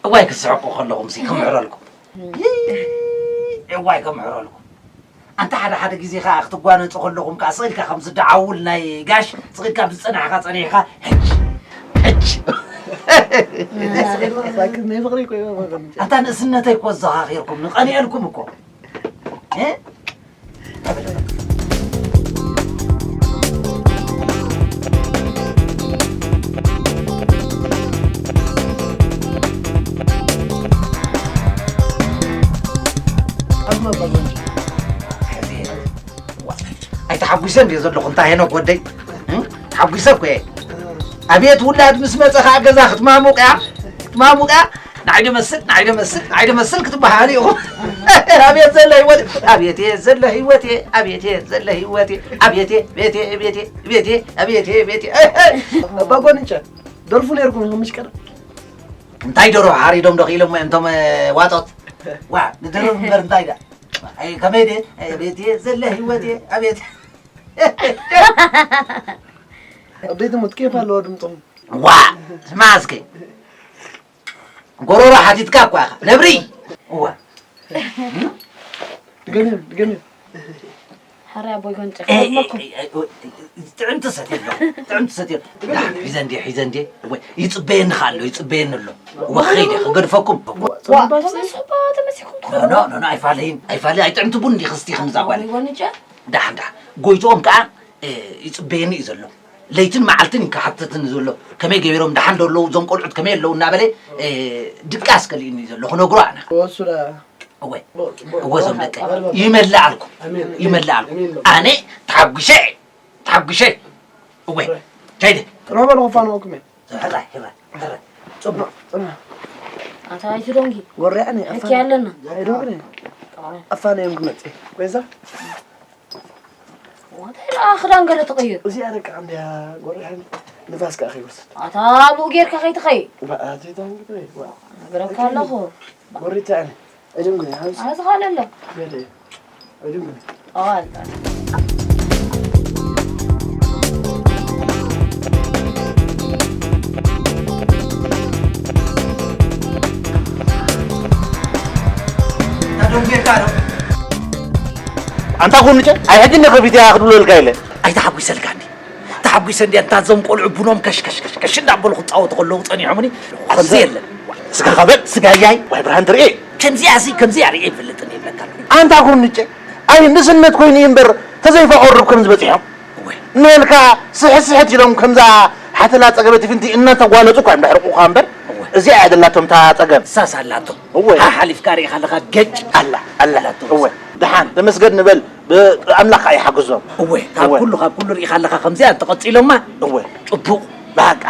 እዋይ ክስሕቁ ከለኹም ሲ ክምዕረልኩም። እዋይ ከምዕረልኩም። ኣንታ ሓደ ሓደ ግዜ ከኣ ክትጓነጹ ከለኹም ከኣ ስቕ ኢልካ ከም ዝደዓውል ናይ ጋሽ ስቕ ኢልካ ብዝጸናሕካ ጸኒሕካ ሕጅ፣ ሕጅ። ናይ ፍቕሪ እኮ እዩ፣ ወገን። ኣንታ ንእስነተይ እኮ ኣዘኻኺርኩም፣ ንቐኒኤልኩም እኮ። እ? ኣይተሓጒሰ እንድየ ዘለኹ፣ እንታይ ሄኖክ ወደይ? እ? ተሓጒሰ እኮ እየ። ኣቤት ውላድ ምስ መጸ ኸዓ ገዛ ክትማሙቕ እያ፣ ክትማሙቕ እያ። ንዓይ ደመስል፣ ንዓይ ደመስል፣ ንዓይ ደመስል ክትበሃሉ ኢኹም። ኣቤት ዘሎ ህይወት፣ ኣቤት እየ ዘሎ ህይወት እየ፣ ኣቤት እየ ዘሎ ህይወት እየ፣ ኣቤት እየ፣ ቤት እየ፣ ቤት እየ፣ ቤት እየ፣ ኣቤት እየ፣ ቤት እየ። ኣባ ጎንጨ፣ ደርፉ ነይርኩም ኢኹም ምሽ ቀደም? እንታይ ደርፉ ሓሪዶም ዶ ክኢሎም እዮም እቶም፣ እ፣ ዋጦት? ዋ፣ ንደርፍ እምበር እንታይ ዳ? ኣይ፣ ከመይ ድየ? ኣይ፣ ኣቤት እየ ዘሎ ህይወት እየ፣ ኣቤት። ኣቤት እሞ ትኬፍ ኣለዎ ድምፅኹም። ዋ፣ ስማ እስኪ። ጎሮሮ ሓቲትካ እኳ ኢኻ። ነብሪ! እዋ። ድገምዮ፣ ድገምዮ። ሕራይ ኣቦይ ጎንጨ፣ ኤ፣ ከድመኩም። ኤ፣ ኤ፣ ኤ፣ ጥዕምቲ ሰትየ ኣለኹ። ጥዕምቲ ሰትየ። ዳ፣ ሒዘ እንድየ፣ ሒዘ እንድየ። ወይ፣ ይጽበየኒ ኸኣ ኣሎ፣ ይጽበየኒ ኣሎ። ወኸይደ፣ ክገድፈኩም። ዋ፣ ተመሲኹም ኖ፣ ኖ፣ ኖ፣ ኖ፣ ኣይፋለይን፣ ኣይፋለይ፣ ኣይጥዕምቲ ቡን እንዲኺ ስቲኺ ንዛ ጓል። ኣቦይ ጎንጨ? ዳሕ፣ ዳሕ። ጎይትኦም ከኣ፣ ኤ፣ ይጽበየኒ እዩ ዘሎ። ለይትን መዓልትን እዩ ክሓተትኒ ዘሎ። ከመይ ገይሮም ደሓን ዶ ኣለዉ፣ እዞም ቆልዑት ከመይ ኣለዉ እናበለ፣ እ፣ ድቃስ ከልእኒ እዩ ዘሎ፣ ክነግሮ ኣነ። ወሱ ዳ። እወ፣ እወ፣ እዞም ደቀይ። ይመልእ ኣልኩም። ኣሜን። ይመልእ ኣልኩም። ኣሜን። ኣነ ተሓጒሰ፣ ተሓጒሰ። እወ፣ ከይደ። ሮበል ኾፋንኩም እየ። ሕራይ፣ ሕራይ፣ ሕራይ። ጽቡቕ። ጽቡቕ። ኣታ ኣይትደንጊ። ወርያኒ፣ ሕኪ ኣለና። ኣይደንግኒ። ኣፋነዮም ክመጽእ። ወይዛ? እንታይ ደኣ ክዳን ገለ ትቕይር? እዚኣ ደቂ ዓምድያ ጎሪሓኒ ንፋስ ከኣ ከይወስድ። ኣታ ብኡ ጌርካ ከይትኸይድ። በኣቲ ታንግሪ ዋ። ነግረካ ኣለኹ። ጎሪታ ኣነ። እድም ግን ሃምስ። ኣነ ዝኻለለ። ገለ። እድም ግን። ኣዋል። ኣንታ ጎንጨ ኣይ ሕጂ እንደ ከፊት እያ ክድብለልካ ኢለ ኣይተሓጒሰልካኒ ተሓጒሰ እንዲ ኣንታ እዞም ቆልዑ ቡኖም ከሽ ከሽ ከሽ ከሽ እንዳበሉ ክፃወቱ ከለዉ ፀኒሖምኒ ከምዚ የለን ስጋኻ በል ስጋያይ ዋይ ብርሃን ትርኢ ከምዚኣ እዚ ከምዚኣ ርኢ ይፈልጥን ይብለካ ኣለኹ ኣንታ ጎንጨ ኣይ ንስነት ኮይኑ እዩ እምበር ተዘይፈቐሩብ ከም ዝበፂሖም እወ ንበልካ ስሕት ስሕት ኢሎም ከምዛ ሓተላ ፀገበት ፍንቲ እናተጓነፁ እኳ እዮም ደሕርቑኻ እምበር እዚኣ እያ ደላቶም እታ ፀገም እሳስ ኣላቶ እወ ሓሓሊፍካ ርኢኻ ኣለኻ ገጭ ኣላ ኣላ ኣላቶ እወ ደሓን ተመስገን ንበል ብኣምላኽ ከኣ ይሓግዞም እወ ካብ ኩሉ ካብ ኩሉ ርኢኻ ኣለኻ ከምዚኣ እንተቐፂሎማ እወ ፅቡቕ በቃ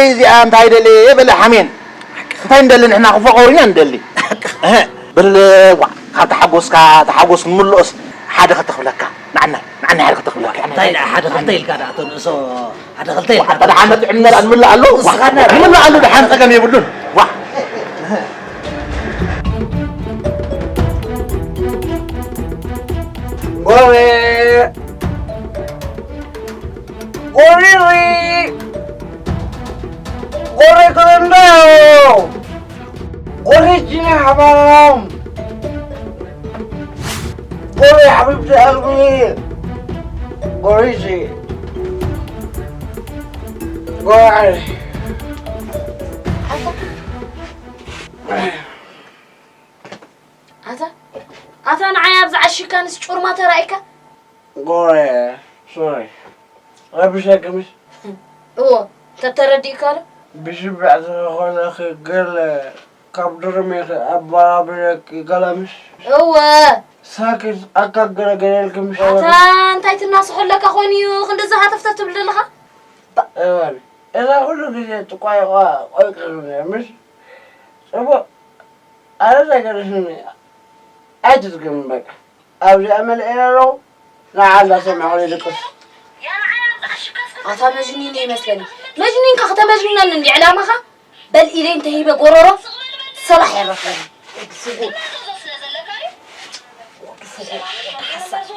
እዚኣ እንታይ ደልየ በለ ሓሜን እንታይ ንደሊ ንሕና ክፈቐሩ ኢና ንደሊ በል ዋ ካብ ተሓጎስካ ተሓጎስ ምልኦስ ሓደ ከተኽብለካ ንዓናይ ንዓናይ ሓደ ከተኽብለካ እንታይ ደኣ ሓደ ክልተ ኢልካ ደኣ እቶ ንእሶ ሓደ ክልተ ኢልካ ደኣ ሓደ ዓመት ዕምር ኣንምልእ ኣሎ ንስኻና ንምልእ ኣሎ ደሓን ጸገም የብሉን ዋ ጎሬ ጎሪሪ ጎሬ ከረንዳዮ ጎሬ ጅኒ ሓባራም ጎሬ ሓቢብቲ ኣልሚ ጎሬ ጂ ጎሬ ኣታ ኣታ ንዓይ ኣብዚ ዓሺካንስ ጩርማ ተራኢካ ጎሬ ሶሪ ረቢሸክምሽ እዎ ተተረዲእካ ዶ ብሽብዕ ተኾነኺ ገለ ካብ ድርሜኺ ኣባራቢረኪ ገለምሽ እወ ሳክስ ኣካገረ ገለልክምሽ ኣታ እንታይ ትናስሖ ኣለካ ኮይኑ እዩ ክንድዚ ሃተፍተፍ ትብል ዘለኻ እወ እዛ ኩሉ ግዜ ጥቋይቋ ቆይቅርኒ ምሽ ጽቡቕ ኣረ ዘገርሽኒ ኣይትዝግብን በቃ ኣብዚኣ መሊኤ ኣለኹ ንዓ እንዳሰማዕኹ ይድቅስ ኣታ መጅኒን ይመስለኒ መጅኒንካ ከተመጅንነኒ እንዲ ዕላማኻ በል ኢደይ እንተሂበ ጎረሮ ሰባሕ የረኽበኒ ወዲ ፍጉ ወዲ ፍጉ ወዲ ሓሳብ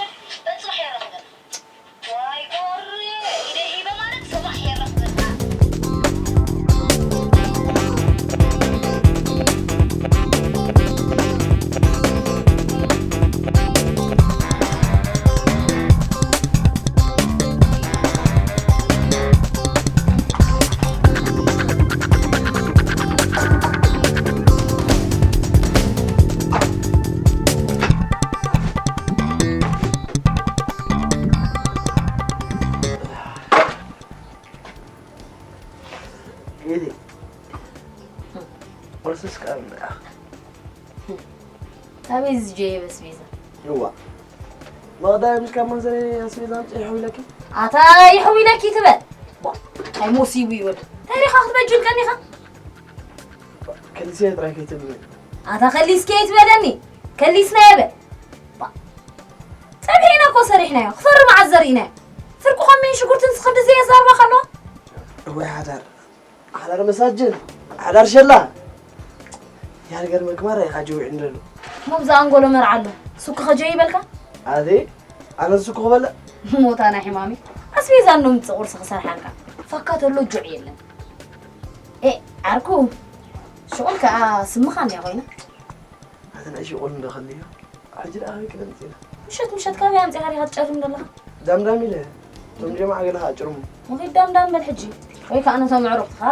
ኢዲ ቁርስስ ቀርብ ደኣ ኣበይ ዝጀየበ ኣስቤዛ እዋ መቕዳይ ምስ ካብ መንዘሪ ኣስቤዛ ኣምፅእ ይሕው ኢለኪ ኣታ ይሕው ኢለኪ ትበል ኣይ ሞሲቡ ይወድ ታሪኻ ክትበጅል ቀኒኻ ከሊስየ ጥራይ ከይትብልኒ ኣታ ከሊስኪ ኣይትበለኒ ከሊስናየ በል ጸብሒ ኢና እኮ ሰሪሕናዮ ክፈሪ መዓት ዘርኢናዮ ፍርቂ ኮሚን ሽጉርትን ስኽዲ ዘየዛርባ ከለዋ እወይ ሓዳር ሓዳር መሳጅን ሓዳር ሸላ ያርገር መክማራ ኢኻ ጅውዒ እንደሉ ሞብዛ ኣንጎሎ መርዓ ኣሎ ሱክ ኸጀይ ይበልካ ኣዜ ኣነ ሱክ ክበልዕ ሞታ ናይ ሕማሚ ኣስቤዛ ኣሎ ምጽእ ቁርሲ ክሰርሓልካ ፈካ ተሎ ጁዕ የለን ኤ ዓርኩ ሽቁል ከኣ ስምኻ እንድያ ኮይና ኣቲ ናይ ሽቁል እንዶ ከልዮ ሕጂ ደኣ ኣበይ ክደምጽ ኢና ምሸት ምሸት ካበይ ኣምጺኻ ዲኻ ትጨርም ዘለኻ ዳምዳም ኢለ እቶም ጀማዓ ገለ ከዓ ጭርሙ ንኺድ ዳምዳም በል ሕጂ ወይ ከዓ ነቶም ኣዕሩኽትኻ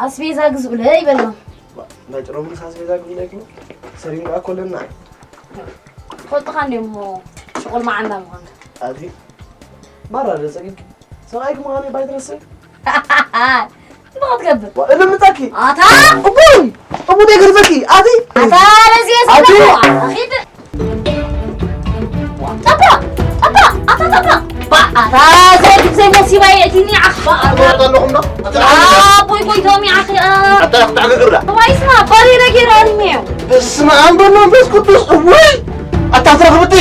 ኣስቤዛ ግዝኡለይ በሎም እንዳ ጭረሙንስ ኣስቤዛ ግዙለይ ክብሎ ሰሪም ከዓ ኮለና ትፈልጥኻ እንዲዮም እሞ ሽቁል መዓንዳ ምዃንካ ኣቲ ማራ ዶ ጸጊብኪ ሰብኣይኪ ምዃነይ ባይትረስዒ ጽቡቕ ትገብር እልምጠኪ ኣታ እቡይ እቡ ደገርዘኪ ኣቲ ኣታ ለዚየ ዘለኹ ኺድ ጠባ ጠባ ኣታ ጠባ ባ ኣታ ዘይግብ ዘይሞሲባ የእቲኒ ዓኽ ባ ኣለኹም ዶ ኣቦይ ጎይቶም ይዓኽ ኣታ ክትዕግግርዳ ዋይስማ ባሪ ነጊራኒ እዮ በስመ ኣብ በመንፈስ ቅዱስ እወይ ኣታ ትረኽብቲ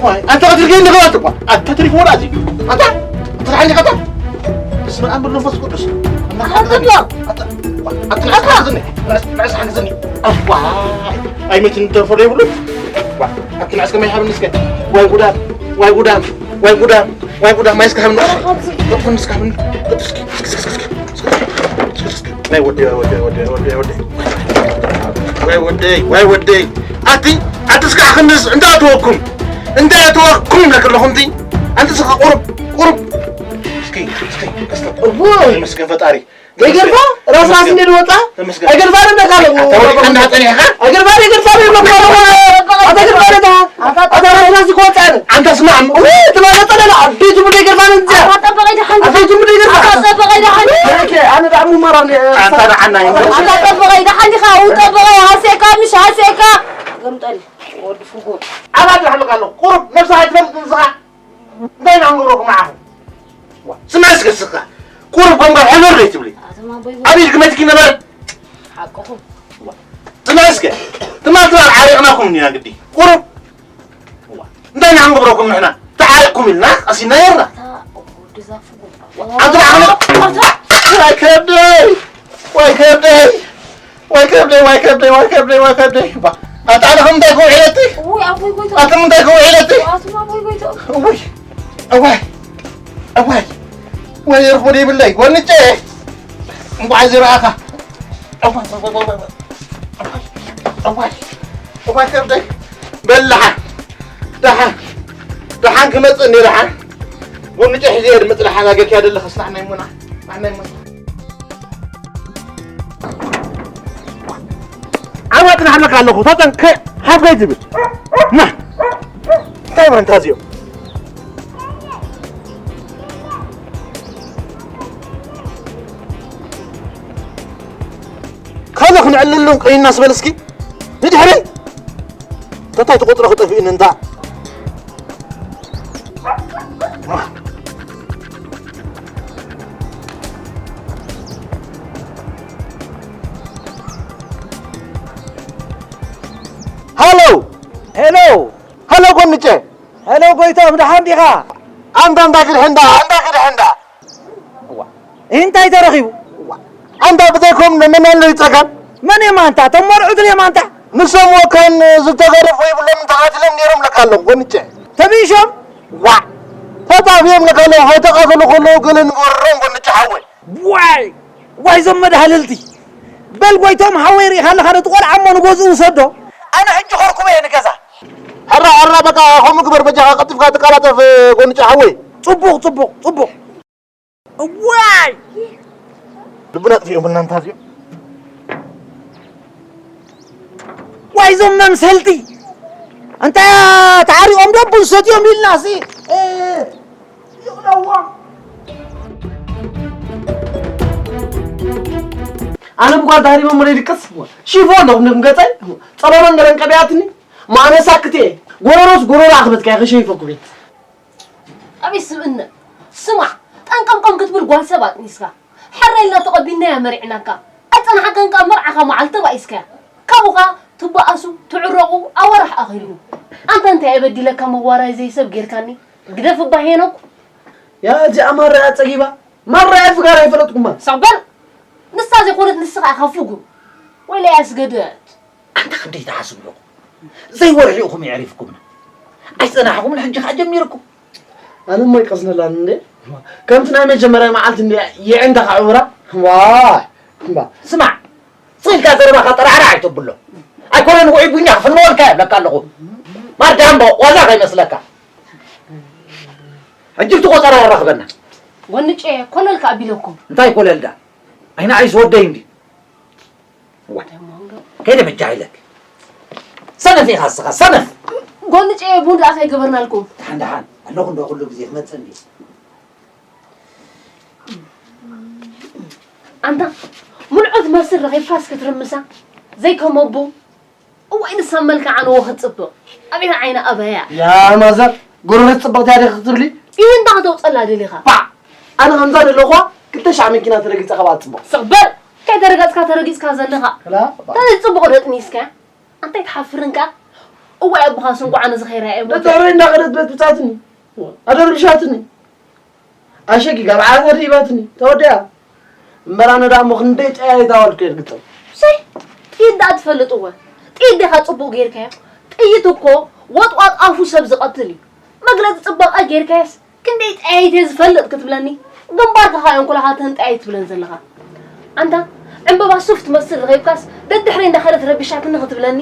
ዋይ፣ ኣንተ ቀትልከ እንደ ገባትኳ። ኣንተ ትሪፍ ወላ እዚ። ኣንተ ትርሓኒ ከታ። በስመ ኣብ ወወልድ ወመንፈስ ቅዱስ። ኣንተ ኣንተ ኣንተ ንዕስኒ። ኣዋ። ኣይ መትን ተፈረ ይብሉ። ዋ፣ ኣቲ ንዕስ ከመይ ሓብን እስከ። ዋይ ጉዳም፣ ዋይ ጉዳም፣ ዋይ ጉዳም፣ ዋይ ጉዳም፣ ማይ እስከ ሓብን። ቅጥን እስከ ሓብን። ቅጥን እስከ፣ እስከ፣ እስከ፣ እስከ፣ እስከ። ናይ ወደይ፣ ናይ ወደይ፣ ናይ ወደይ፣ ናይ ወደይ፣ ናይ ወደይ። ወይ ወደይ፣ ወይ ወደይ። ኣቲ፣ ኣቲ እስከ ክንስ፣ እንታይ ኣተወኩም? እንታይ ኣተወኩም ለክለኹም ቲ? ኣንቲ እስከ ቁሩብ፣ ቁሩብ። እስኪ፣ እስኪ፣ እስኪ። እወ። ተመስገን ፈጣሪ። ይገርፋ፣ ራስ ራስ እንደ ወጣ። ተመስገን። ኣይገርፋ፣ እንደ ካለ። ኣታ ወዲቅካ እንዳጸኒሕካ? ኣይገርፋ፣ ይገርፋ፣ ይገርፋ። ኣታ ገርፋ፣ ኣታ፣ ኣታ ራስ ራስ ይኮጻል። ኣንተ ስማዕ። እወ፣ ትማለ ጠለላ፣ ኣቤቱ ብደ ገርፋ እንጂ። ኣታ ጠበቀ ይደሓን። ኣቤቱ ብደ ገርፋ። ኣታ ጠበቀ ይደሓን። ኦኬ፣ ኣነ ዳዕሙ ማራን። ኣንተ ደሓን ናይ። ኣታ ጠበቀ ይደሓን ዲኻ? ኣው ጠበቀ ሃሴካ፣ ምሽ ሃሴካ። ገምጠል፣ ወዲ ፍጉር። ኣታ ትላሕልካ ኣለኹ። ቁሩብ ነብስኻ ኣይትፈልጥን ንስኻ። እንታይ ኢና ክንገብረኩም ንዓኹም? ስማዕ እስከ እስኻ። ቁሩብ ኮንካ ሕምር ዘይትብሊ። ኣቶም ኣቦይ ኣብ ኢድኪ መትኪ ነበረ። ሓቅኹም። ስማዕ እስከ። ትማል ትማል ዓሪቕናኩም እንዲና ግዲ። ቁሩብ። እንታይ ኢና ክንገብረኩም ንሕና? ተዓሪቕኩም ኢልና ቀሲና ነርና። ኣታ ወዲ ዛፉ። ኣንተ ደኣ ኣታ። ኣታ። ዋይ ከብደይ። ዋይ ከብደይ። ዋይ ከብደይ፣ ዋይ ከብደይ፣ ዋይ ከብደይ፣ ዋይ ከብደይ። ባ፣ ኣታ ኣነ ከምንታይ ክውዕለቲ? እውይ፣ ኣቦይ ጎይታ። ኣታ ምንታይ ክውዕለቲ? ኣቱም ኣቦይ ጎይታ። እውይ፣ እዋይ፣ እዋይ፣ ወይ እርፉድ ይብለይ፣ ጎንጨ። እንቋዕ ዝረኣኻ። እዋይ፣ እዋይ፣ እዋይ፣ እዋይ፣ እዋይ። እዋይ፣ እዋይ፣ እዋይ ከብደይ። በል ደሓን፣ ደሓን፣ ደሓን ክመጽእ እኒአ ደሓን። ጎንጨ ሒዘ እየ ዝመጽእ ደሓን፣ ኣገርክያ ደለኸስ ንዓናይ እሞና፣ ንዓናይ እሞና። ዓማት ናሕለካ ኣለኹ፣ ተጠንቀ፣ ሓፍ ከይትብል። ና። እንታይ ማንታ እዚኦም? ካልእ ክንዕልሎም ቀይና ስበል እስኪ። ንድሕረይ። ተታይ ትቆጽሮ ክጠፍእኒ እንዳ። ሃሎ። ሄሎ። ሃሎ ጎንጨ። ሄሎ ጎይቶም፣ ደሓን ዲኻ? ኣንታ፣ ኣንታ ክድሕንዳ፣ ኣንታ ክድሕንዳ። እዋ፣ እንታይ ተረኺቡ? እዋ፣ ኣንታ ብዘይኮም መን ኣሎ ይጸገም? መን እዮም ኣንታ? እቶም መርዑት ድዮም ኣንታ? ንሶም ወካን ዝተገደፉ ይብሎም ተቓቲሎም ነይሮም ለካ ኣለዉ፣ ጎንጨ። ተቢሾም? ዋ፣ ተጣፍዮም ለካ ኣለዉ፣ ከይተቓተሉ ከለዉ ገለ ንገሮም፣ ጎንጨ ሓወይ። ዋይ፣ ዋይ፣ እዞም መድሃልልቲ። በል ጎይቶም ሓወይ፣ ርኢኻ ኣለኻ ዶ? እቲ ቆልዓ እሞ ንገዝኡ ውሰዶ። ኣነ ሕጂ ኸርኩቦ እየ ንገዛ። ሕራ፣ ሕራ፣ በቃ፣ ከምኡ ግበር፣ በጃኻ ቀልጢፍካ ተቀላጠፍ፣ ጎንጨ ሓወይ። ጽቡቕ፣ ጽቡቕ፣ ጽቡቕ። እዋይ! ልቡና ጥፊኦምልና እንታ እዚኦም። ዋይ፣ እዞም መምሰልቲ። ኣንታ ተዓሪቖም ዶ ቡን ሰትዮም ኢልና ሲ፣ እ፣ ይቕለዎም። ኣነ ብጓል ተሃሪመ እሞ ዘይድቅስ፣ ሽፎ ኣለኹም ነኩም ገጸይ፣ ጸሎሎን ገለን ቀቢኣትኒ፣ ማነ ሳክቴ፣ ጎረሮስ ጎረሮ ኣኽበትካ፣ ከሸይፈኩም እየ። ኣበይ ስብእና? ስማዕ፣ ጠንቀምቀም ክትብል ጓል ሰብ ኣጥኒስካ። ሕራይ ኢልና ተቐቢልናያ መሪዕናካ። ኣይጸናሕካን ከኣ መርዓኻ መዓልቲ ተባኢስካያ። ካብኡ ከኣ ትበኣሱ፣ ትዕረቑ፣ ኣዋርሕ ኣኺሉ። ኣንታ እንታይ እየ በዲለካ መዋራይ ዘይሰብ ጌርካኒ? ግደፍ እባ ሄኖክ። ያ እዚኣ ማራ እያ ጸጊባ። ማራ እያ ፍጋር ኣይፈለጥኩማ። ሰቕ በል። ንሳ ዘይኮነት ንስኻ ኢኻ ፍጉር። ወይለይ ኣስገደት። ኣንታ ክንደይ ትሓስቡ ኣለኹም? ዘይወርሒ ኢኹም የዕሪፍኩምና። ኣይጸናሕኩምን፣ ሕጂ ኸኣ ጀሚርኩም። ኣነ እሞ ኣይቀስነላን እንዴ? ከምቲ ናይ መጀመርያ መዓልቲ እንዴ የዕንታ ከዕውራ? ዋይ፣ እምባ። ስማዕ፣ ስቕ ኢልካ ዘረባኻ ጠራዕራዕ ኣይተብሎ። ኣይኮነን ውዑይ ቡኛ ክፍንወልካ እየ እብለካ ኣለኹ። ማርዳምቦ፣ ዋዛ ከይመስለካ። ሕጂ እቲ ቆጸራ የራኽበና። ጎንጨ፣ ኮለል ከኣ ኣቢለኩም። እንታይ ኮለል ዳ? ኣይንዓይስ ወደይ እንዲ። ዋ። ከይደ በጃ ኢለክ። ሰነፍ ኢኻ እስኻ፣ ሰነፍ። ጎንጨ ቡን ደኣ ከይገበርናልኩም። ደሓን፣ ደሓን። ኣለኹ እንዶ ኩሉ ግዜ ክመጽእ እንድዩ። ኣንታ፣ ምልዖት መስል ረኺብካስ ክትርምሳ? ዘይከም ኣቦ። እዋይ፣ ንሳ መልክዓ ንዎ ክትጽብቕ። ኣቤት ዓይኒ ኣበያ። ያ ማዘር፣ ጎረቤት ጽብቕቲ እያ ዲኺ ክትብሊ? ይህ እንዳ ከተውጸላ ደሊኻ? ባ! ኣነ ከምዛ ዘለኹዋ ክልተ ሻዕ መኪና ተረጊጸ ካብኣ ትጽብቕ። ስቕ በል! ከይተረገጽካ ተረጊጽካ ዘለኻ። ክላ፣ ባ። እንታይ ጽቡቕ ዶ ጥኒስካ? ኣንታይ ትሓፍርን ከኣ? እዋይ ኣቦኻስ እንኳዕ ነዚ ኸይረኣየ ሞተ። ደተረይ እንዳኸደት በት ብጻትኒ። ኣደርብሻትኒ። ኣሸጊጋ ብዓፈር ሂባትኒ። ተወዲኣ። እምበር ኣነ ደኣ እሞ ክንደይ ጠያይት ኣዋልድ ከየርግጸን። ሰይ፣ ጥይት ደኣ ትፈልጥ እወ። ጥይት ዲኻ ጽቡቕ ጌርካዮ? ጥይት እኮ ወጥዋጥ ኣፉ ሰብ ዝቐትል እዩ። መግለጺ ጽባቐ ጌርካዮስ ክንደይ ጠያይት እየ ዝፈልጥ ክትብለኒ? ግንባርካ ኸኣ እንኩላኻተን ጠያይት ትብለን ዘለኻ። ኣንታ ዕምበባ ሱፍ ትመስል ረኺብካስ ደድሕረይ እንዳኸደት ረቢሻትኒ ክትብለኒ?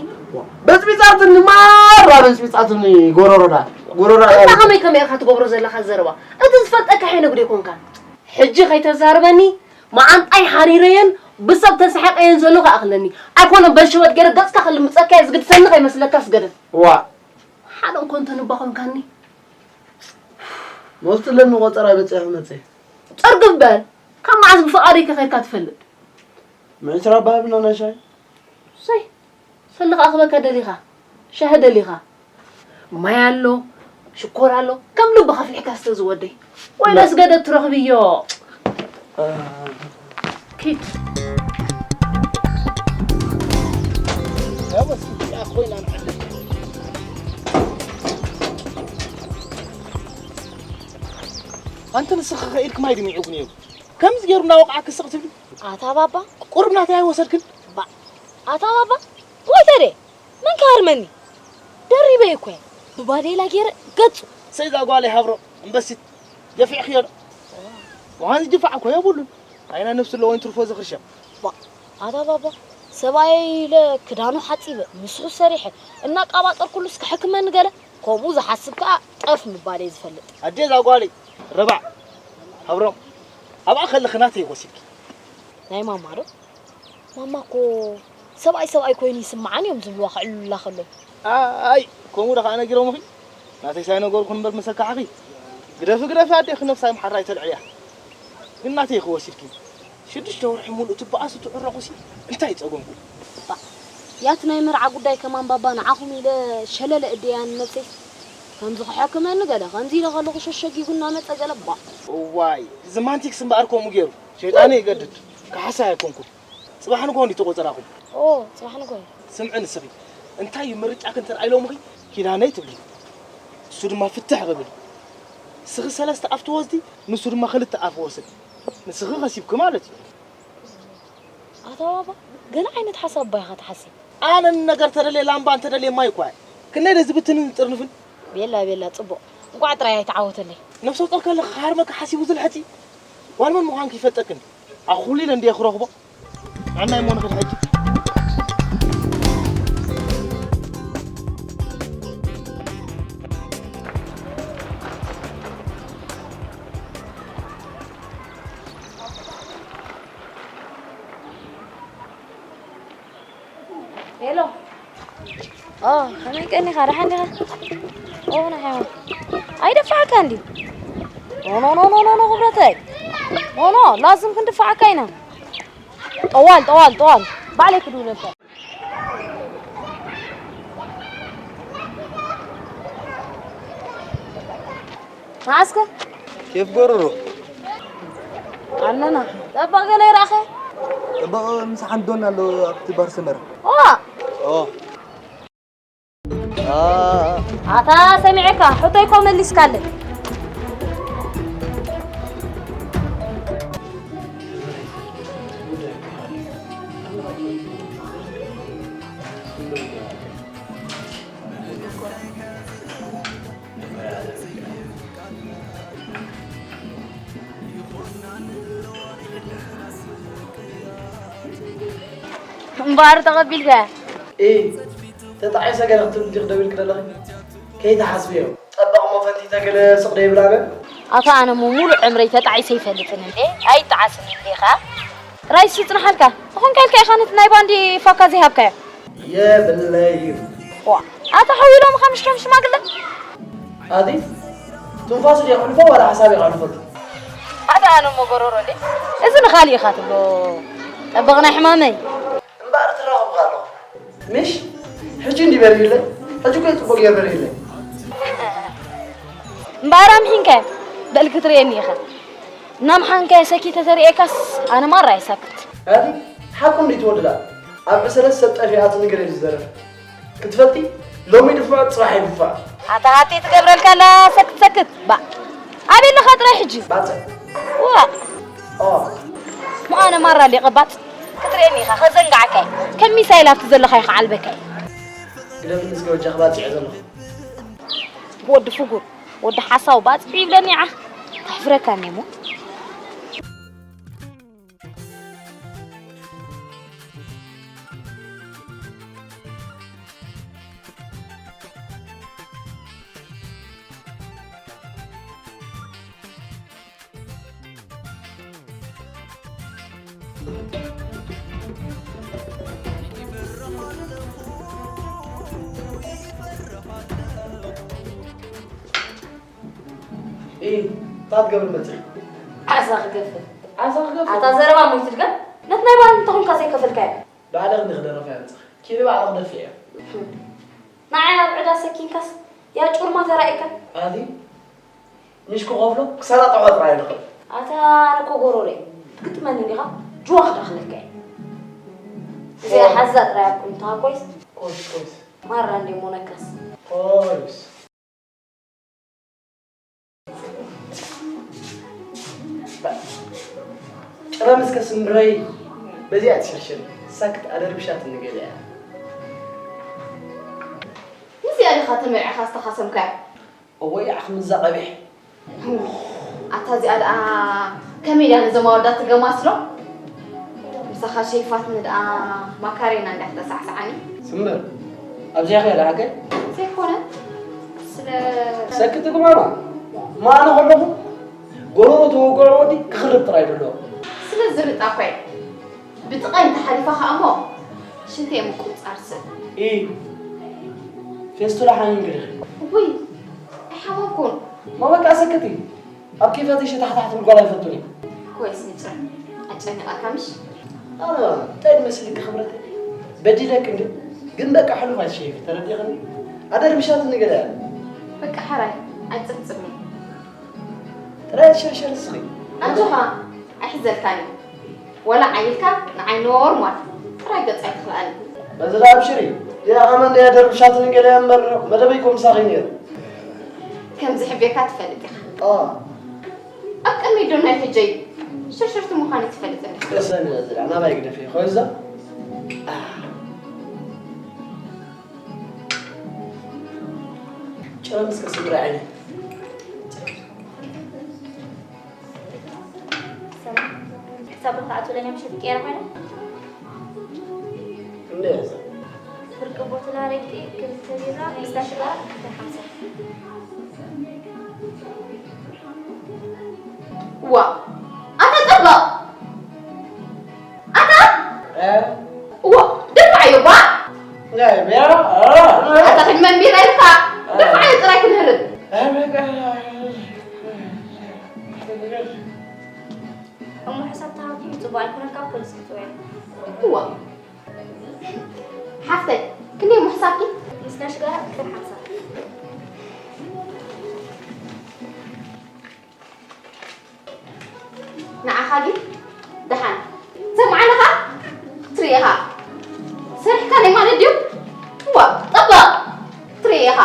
በጽቢጻትኒ ማራ በጽቢጻትኒ ጎሮሮዳ። ጎሮሮዳ። ኣንታ ከመይ ከመይ ኢኻ ትገብሮ ዘለኻ ዘረባ? እቲ ዝፈልጠካ ሄኖግ ዶ ኣይኮንካን? ሕጂ ከይተዛርበኒ መዓንጣይ ሓሪረየን ብሰብ ተሳሒቐየን ዘለኹ ይኣኽለኒ። ኣይኮነን በል ሸበጥ ገይረ ገጽካ ክልምጸካ እየ ዝግድሰኒ ከይመስለካ ስገደድ። ዋ። ሓደ እንኮ እንተንባ ኮንካኒ። መውስጥለኒ ቆጸራ በጺሐ መጸ። ጸርግፍ በል። ካብ መዓዝ ብፍቓደይ ከ ከድካ ትፈልጥ? ምዕስራ ኣባህብና ናይ ሻሂ። ሰይ፣ ሰሊ ክኣኽበካ ደሊኻ? ሻሂ ደሊኻ? ማይ ኣሎ፣ ሽኮር ኣሎ፣ ከም ልብኻ ኣፍሊሕካ ስተ ዝወደይ። ወይ ለስገደት ትረኽብዮ። ኪድ። ኣንተ ንስኺ ኸ ኢልክ ማይ ድሚዑ ግን እዩ። ከምዚ ገይሩ እናወቕዓኪ ስቕ ትብሊ። ኣታ ባባ። ቁሩብ ናተይ ኣይወሰድክን? ባ-፣ ኣታ ባባ። ወይ ተደ፣ መን ክሃርመኒ? ደሪበ እኮ እየ። ብባዴላ ገይረ ገጹ። ሰይዛ ጓለይ ሃብሮ፣ እምበሲት፣ ደፊዕክዮ ዶ? ምዃን ዝድፋዕ እኮ የብሉን። ኣይና ነብሲ ኣለዎ ይትርፎ ዝኽርሸም። ባ-፣ ኣታ ባባ፣ ሰብኣየይ ኢለ ክዳኑ ሓጺበ፣ ምስኡ ሰሪሐ፣ እናቃባጠርኩሉስ ክሕክመኒ ገለ፣ ከምኡ ዝሓስብ ከኣ ጠፍ ምባል እየ ዝፈልጥ። ኣዴ እዛ ጓለይ፣ ረባዕ፣ ሃብሮም፣ ኣብኣ ከለኺ ናተይ ወሲድኪ። ናይ ማማ ዶ? ማማ እኮ ሰብኣይ ሰብኣይ ኮይኑ ይስምዓን እዮም ዝብልዋ ክዕልሉላ ከለዉ። ኣይ፣ ከምኡ ዶ ከኣ ነጊሮምኺ? ናተይ ሳይነገርኩን እምበር ምሰካሕኺ። ግደፊ፣ ግደፊ ኣዴኺ ነብሳ ይምሓራ ኣይተልዕልያ። ግን ናተይ ክወሲድኪ። ሽዱሽተ ወርሒ ሙሉእ ትበኣሱ ትዕረቑሲ እንታይ ጸገምኩም? ባ፣ ያት ናይ መርዓ ጉዳይ ከማን ባባ ንዓኹም ኢለ ሸለለ እደያን ነብሰይ። ከምዚ ክሕክመኒ ገለ፣ ከምዚ ኢለ ከለኹ ሸሸጊጉ እናመጸ ገለ፣ ባ። እዋይ፣ እዚ ማንቲክስ እምበኣር ከምኡ ገይሩ። ሸይጣን ይገድድ። ካሕሳ ኣይኮንኩን። ጽባሕ ንግሆ እንዲ ተቆጸራኹም። ኦ፣ ጽባሕ ንግሆ። ስምዒ ንስኺ። እንታይ እዩ ምርጫ ክንተ ኢሎምኺ? ኪዳነይ ትብሊ። እሱ ድማ ፍትሕ ክብል። ንስኺ ሰለስተ ኣፍ ትወስዲ፣ ንሱ ድማ ክልተ ኣፍ ወስድ። ንስኺ ከሲብኪ ማለት እዩ። ኣታ ባባ፣ ገለ ዓይነት ሓሳብ ባይኻ ትሓስብ። ኣነ ነገር ተደልየ ላምባ እንተደልየ ማይ እኳ እየ። ክንደይ ደስ ዝብትንን ዝጥርንፍን። ቤላ፣ ቤላ፣ ጽቡቕ። እንቋዕ ጥራይ ኣይተዓወተለይ። ነፍሰ ጡር ከለኺ ክሃርመኪ ሓሲቡ ዝልሕጺ። ጓል መን ምዃንኪ ይፈልጠክን። ኣኹሊለ እንድየ ክረኽቦ። ንዕናይ እሞ ንኽድ ሕጂ። ሄሎ። ኦ፣ ከመይ ቀኒኻ? ደሓን ዲኻ? ኦ፣ ናይ ሓይዋ። ኣይደፋዕካ እንዲ። ኖ፣ ኖ፣ ኖ፣ ኖ፣ ኖ፣ ኖ፣ ክብረተይ። ኖ፣ ኖ፣ ላዝም ክንድፋዓካ ኢና። ጠዋል፣ ጠዋል፣ ጠዋል። ባዕለይ ክድውለልካ። መዓስከ? ኬፍ ጎረሮ። ኣለና። ጠባቕ ገለ ይረኣኸ? ጠባቕ ምስ ሓንዶን ኣሎ ኣብቲ ባር ሰመረ። ኦ! ኦ። አ። ኣታ ሰሚዐካ፣ ሕቶይ እኮ መሊስካለይ። እምበኣር ተቐቢልካያ? ኢ፣ ተጣዒሰ ገለ ክትብሊ ዲኺ ደው ኢልኪ ዘለኺ? ከይትሓስብዮ። ጠበቕ እሞ ፈንቲተ ገለ ስቕ ዶ ይብል ኣነ? ኣታ ኣነ እሞ ሙሉእ ዕምረይ ተጣዒሰ ይፈልጥን እንዴ? ኣይጠዓስን እንዴ ኸኣ? ራይስ ይጽንሓልካ። ተኾንካ ኢልካ ኢኻ ነቲ ናይ ባንዲ ፋካ ዘይሃብካዮ። የብለይ እዩ። ዋ፣ ኣታ ሓው ኢሎምኻ ምሽ ከም ሽማግለ? ኣቲ፣ ትንፋስ ድየ ከሕልፎ ዋላ ሓሳብ እየ ከሕልፈሉ? ኣታ ኣነ እሞ ጎረሮ እንዴ? እዚ ንኻልእ ኢኻ ትብሎ። ጠበቕ ናይ ሕማመይ። እምበኣር ትራኸብካ ኣለኹ። ምሽ? ሕጂ እንዲ በሪህለይ? ሕጂ እኮ እዩ ጽቡቕ ገይሩ በሪህለይ። እምበኣር ኣምሒንካዮ። በል ክትርእየኒ ኢኻ። እናምሓንካዮ ሰኪተ ተርእየካስ ኣነ ማራ እየ ሳክት። ኣቲ፣ ሓቁ እንዲ ትወድዳ። ኣብ ዕሰለት ሰብ ጠፊኣትኒ ገለ እዩ ዝዘረፍ። ክትፈልጢ፣ ሎሚ ድፋዕ ጽባሕ ይድፋዕ። ኣታ ሃቲ ትገብረልካ ኣላ ሰክት ሰክት። ባ ኣበይ ኣለኻ ጥራይ ሕጂ? ባጽዕ። ዋ ኦ። ምኣነ ማራ ሊቐባጽ ክትርእየኒ ኢኻ ከዘንጋዕካ እየ። ከም ሚሳይል ኣብቲ ዘለኻ ይኸዓልበካ እየ። ግደፍኒ እስከ በጃኺ ባጽዕ እየ ዘለኹ። ወዲ ፍጉር ወዲ ሓሳዊ ባጽዕ ይብለኒ ዓኽ። ተሕፍረካኒ እሞ። እንታይ ትገብር መፅእ? ዓሳ ክገፍል። ዓሳ ክገፍል? ኣታ ዘረባ ሞይቱ ድገም። ነት ናይ ባል እንተኾንካ ዘይከፈልካዮ። ባዕልኽ እንዲኺ ደረፋ ያምፅኽ። ኪዲ ባዕልኽ ደፊዕ እያ። ንዓይ ኣብ ዕዳ ሰኪንካስ ያ ጩርማ ተራኢካ። ኣቲ ምሽ ክኸፍሎ ክሰራጥዖ ጥራይ ንኽእል። ኣታ ኣነ እኮ ጎሮሮ እየ። ትግጥመኒ እንዲኻ ጅዋ ክዳኽለካ እየ። እዚኣ ሓዛ ጥራይ ኣብኩም እንተሃኮይስ። ኮይስ ኮይስ። ማራ እንዲ ሞነካስ። ኮይስ። ጭረም እስከ ስምረይ በዚኣ ትሽርሽር ሳክት ኣደርብሻት ንገሊያ። ምስዚኣ ዲኻ ተመርዕኻ ዝተኻሰምካዮ? እወ፣ ይኣ ክምዛ ቀቢሕ። ኣታ እዚኣ ደኣ ከመይ ድያ ነዞም ኣወዳት ትገማስሎ? ምሳኻ ሸይፋትኒ ደኣ ማካሬና እንድያ ክተሳዕስዓኒ። ስምር፣ ኣብዚኣ ከ ደኣ ሓቀይ? ዘይኮነ፣ ስለ ሰክቲ ግማማ፣ ማነ ከለኹ፣ ጎሮሮ ተወግዖ ወዲ ክኽርብ ጥራይ ደሎ። ስለ ዝርጣ እኮ እየ። ብጥቓይ እንተሓሊፋ ኸኣ እሞ ሽንቲ እየ ምቁጽጻር ስእ። ኢ፣ ፌስቱላ ሓሚምኪ ዲኺ? ውይ፣ ኣይሓመምኩን። ማ በቃ ሰክቲ። ኣብ ኬፋተይ ሸታሕታሕ ትብል ጓል ኣይፈቱን እየ። ኮይስ ንጭራ፣ ኣጨኒቓካ ምሽ? ኣነ እንታይ ድመስልኪ ክብረተይ? በዲለኪ እንድዩ። ግን በቃ ሕሉፍ ኣይትሸይፊ፣ ተረዲእኽኒ? ኣደርብሻትኒ ገለ። በቃ ሓራይ፣ ኣይትጽምጽምኒ። ጥራይ ሽርሽር እስኺ። ኣጆኻ፣ ኣይሕዘልካን እዩ። ወላ ዓይልካ ንዓይ ኖርማል ጥራይ ገጽ ኣይትኽልኣኒ። በዚ ደኣ ኣብሽሪ። ዲኣ ከመ እንድያ ደርብሻትኒ ገለ እምበር መደበይ ኮምሳኺ ነይሩ። ከም ዝሕቤካ ትፈልጥ ኢኻ። ኣ። ኣብ ቅድመይ ዶ ናይ ሕጀይ ሽርሽርቲ ምዃነይ ትፈልጥ እንዲኻ። ቅሰኒ በዚ ደኣ ናባይ ግደፊ። ኾይዛ። ጭረም እስከ ስምሪ ዓይነይ። ሰላም። ሕሳብ ክትኣትውለኛ ምሸት ቀይረ ኮይነ? እንደ እዛ። ፍርቂ ቦትል ኣረቂ፣ ክልተ ቢራ፣ ክልተ ሽጋራ፣ ክልተ ሓምሳ። ዋ፣ ኣታ ጠበቕ! ኣታ? እ? እዎ፣ ደፋዓዮ እባ። ናይ ቢራ፣ እ፣ እ። ኣታ ክንመን ቢራ ኢልካ፣ እ። ደፋዓዮ ጥራይ ክንህርብ። እ፣ በቃ። እሞ ሕሳብ ተሃብኩም ጽቡቕ ኣይኮነን፣ ካብ ፖሊስ ክትውዕል። እዎ። ሓፍተይ፣ ክንደይ እሞ ሕሳብኪ? ምስ ነሽ ጋር ክልተ ሓምሳ። ንዓኻ ግን ደሓን ሰምዓለኻ ክትርኢ ኢኻ። ሰሪሕካ ናይ ማለት ድዩ? እዋ፣ ጠባቕ ክትርኢ ኢኻ።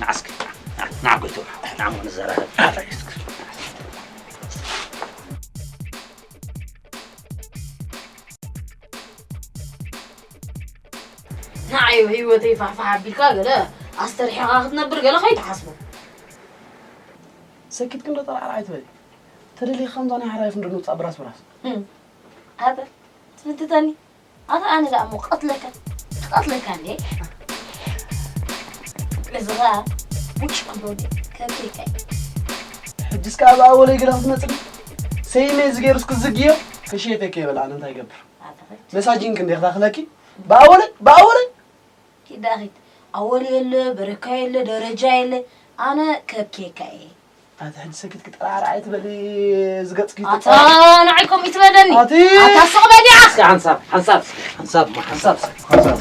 ንዓስክ፣ ንዓ ጎይቶ፣ ንዓ እሞ ንዘራረብ። ንዓይ ህይወተይ ፋሕፋሕ ኣቢልካ ገለ ኣስተርሒኻ ክትነብር ገለ ከይትሓስቦ። ሰኪት ክንዶ ጠራዕራዕ ኣይትበል። ተደሊኻ ከምዛ ናይ ሓራይ ፍንዶ ንውጻእ ብራስ ብራስ። ህም። ኣታ ትፍትተኒ? ኣታ ኣነ ደኣ እሞ ቀትለካ። ቀትለካ እንዴ? እዚ ኸኣ ውጭ ክንዶ እንዴ? ከብኬካ እዩ። ሕጅስ ከኣ ብኣወለይ ገለ ክትመጽእ? ሰይመ እዚ ገይሩስ ክዝግዮ? ከሽየተኪ የበል ኣነ እንታይ ይገብር? ኣታ ኸድ። መሳጂን ክንዴ ክታኽለኪ? ብኣወለይ? ብኣወለይ? ኪድ ዳኺድ፣ ኣወል የለ፣ በረካ የለ፣ ደረጃ የለ፣ ኣነ ከብኬካ እየ። ኣቲ ሕጂ ሰኪትኪ ጠራዕራዕ ኣይትበሊ፣ ዝገጽኪ ኣታ ንዓይ ከምኡ ይትበለኒ። ኣቲ ኣታ ስቕ በል ኢኻ። እስኪ ሓንሳብ፣ ሓንሳብ፣ ሓንሳብ፣ ሓንሳብ፣ ሓንሳብ።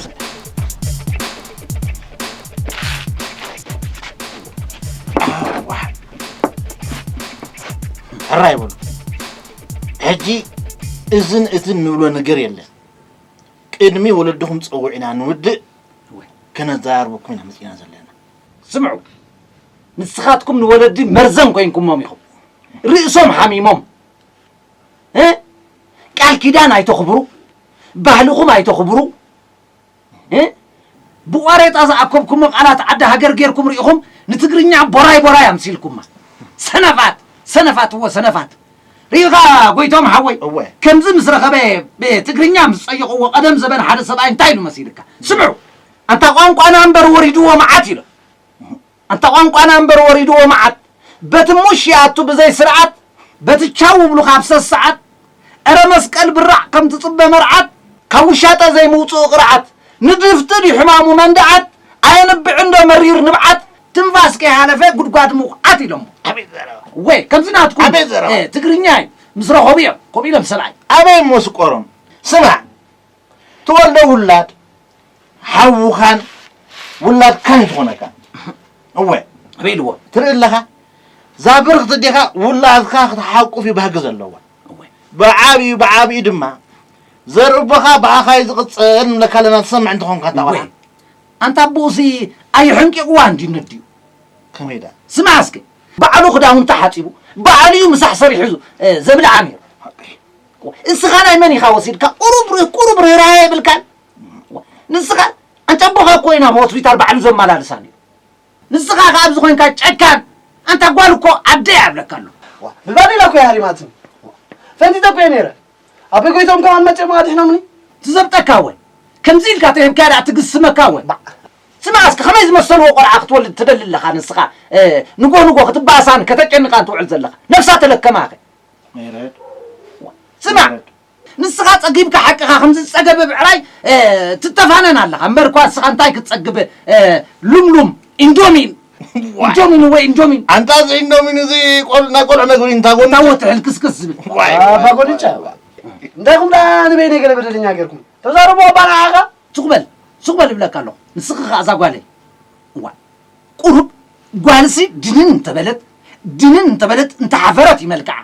ሕራይ በሉ። ሕጂ እዝን እትን ንብሎ ነገር የለን። ቅድሚ ወለድኹም ጸውዒና ንውድእ እወ። ከነዘራርበኩም ኢና መጺና ዘለና። ስምዑ፣ ንስኻትኩም ንወለዲ መርዘን ኮይንኩሞም ኢኹም። ርእሶም ሓሚሞም። እ? ቃል ኪዳን ኣይተኽብሩ፣ ባህልኹም ኣይተኽብሩ። እ? ብቋሬጣ ዝኣከብኩሞ ቃላት ዓዲ ሃገር ጌርኩም ርኢኹም ንትግርኛ ቦራይ ቦራይ ኣምሲልኩማ። ሰነፋት፣ ሰነፋት፣ እወ ሰነፋት። ርኢኻ ጎይቶም ሓወይ፣ እወ። ከምዚ ምስ ረኸበ ብትግርኛ ምስ ጸየቕዎ ቀደም ዘበን ሓደ ሰብኣይ እንታይ ኢሉ መሲልካ? ስምዑ፣ ኣንታ ቋንቋና እምበር ወሪድዎ መዓት ኢሎ። ኣንታ ቋንቋና እምበር ወሪድዎ መዓት። በቲ ሙሽ ይኣቱ ብዘይ ስርዓት፣ በቲ ቻው ብሉ ካብ ሰሰዓት፣ እረ መስቀል ብራዕ ከም ትጽበ መርዓት፣ ካብ ውሻጠ ዘይምውጽኡ ቅርዓት፣ ንድፍቲ ድዩ ሕማሙ መንድዓት፣ ኣየንብዕ እንዶ መሪር ንብዓት፣ ትንፋስ ከይሃለፈ ጉድጓድ ምኹዓት ኢሎሞ። ኣቤት ዘረባ። ወይ ከምዚ ናትኩም ኣቤት ዘረባ። እ፣ ትግርኛ እዩ። ምስ ረኸቡ እዮም ከምኡ ኢሎም ሰብኣይ። ኣበይ እሞ ስቆሮም? ስማዕ፣ ትወልዶ ውላድ ሓውኻን ውላድካን እዩ ዝኾነካ። እወ። ኣበይ ኢልዎ? ትርኢ ኣለኻ? እዛ ብርኽቲ ኣዴኻ ውላድካ ክትሓቁፍ እዩ ባህጊ ዘለዋ። እወ። ብዓብዩ ብዓብዩ ድማ ዘርእቦኻ ብኣኻ እዩ ዝቕጽል ንብለካ ኣለና፣ ትሰምዕ እንተኾንካ እንታ እወ። ቆልዓ። ኣንታ ኣቦኡሲ ኣይሕንቂቕዋን ድዩ ነዲኡ? ከመይ ደኣ? ስማዕ እስከ፣ ባዕሉ ክዳውንቱ ሓጺቡ፣ ባዕሉ እዩ ምሳሕ ሰሪሑ እ፣ ዘብልዓ ነይሩ። ሓቂ። እስኻ ናይ መን ኢኻ ወሲድካ? ቁሩብ ር-፣ ቁሩብ ርህራሄ የብልካን? ንስኻ ኣንጨቦኻ እኮ ኢና ብሆስፒታል ባዕሉ ዘመላልሳ ነይሩ። ንስኻ ከኣ ኣብዚ ኮይንካ ጨካን። ኣንታ ጓል እኮ ኣደ እያ እብለካ ኣለኹ። ዋ፣ ብባዴላ እኮ እያ ሃሪማትኒ። ፈንቲተ እኮ እየ ነይረ። ኣቦይ ጎይቶም ከማን መጺኦም ኣድሒኖምኒ። ትዘብጠካ ወ። ከምዚ ኢልካ ተሂብካያ ደኣ ትግስመካ ወ። ባዕ። ስማዕ እስከ፣ ከመይ ዝመሰልዎ ቆልዓ ክትወልድ ትደሊ ኣለኻ ንስኻ? እ፣ ንጎ ንጎ ክትባእሳን ከተጨንቓን ትውዕል ዘለኻ። ነፍሳ ተለከማኸ። ሜረድ። ስማዕ፣ ሜረድ። ንስኻ ጸጊብካ ሓቅኻ ከምዚ ዝጸገበ ብዕራይ፣ እ፣ ትተፋነን ኣለኻ። እምበር እኳ ንስኻ እንታይ ክትጸግብ፣ እ፣ ሉምሉም ኢንዶሚን። ዋይ። ኢንዶሚን ወይ ኢንዶሚን። ኣንታ እዚ ኢንዶሚን እዚ ቆል-፣ ናይ ቆልዑ መግቢ እንታ ጎኒ? ታወት ሕልክስክስ ዝብል። ዋይ፣ ኣባ ዋይ፣ ጎኒቻ። ዋይ፣ ዋይ። እንታይ ኹም ደኣ ንበይነይ ገለ በደለኛ ጌርኩም? ተዛረቡ ኣባ ንዓኻ። ሱቕ በል፣ ሱቕ በል እብለካ ኣለኹ። ንስኺ ኸኣ እዛ ጓለይ። እዋ፣ ቁሩብ ጓልሲ ድንን እንተበለት፣ ድንን እንተበለት እንተሓፈረት ይመልክዓ።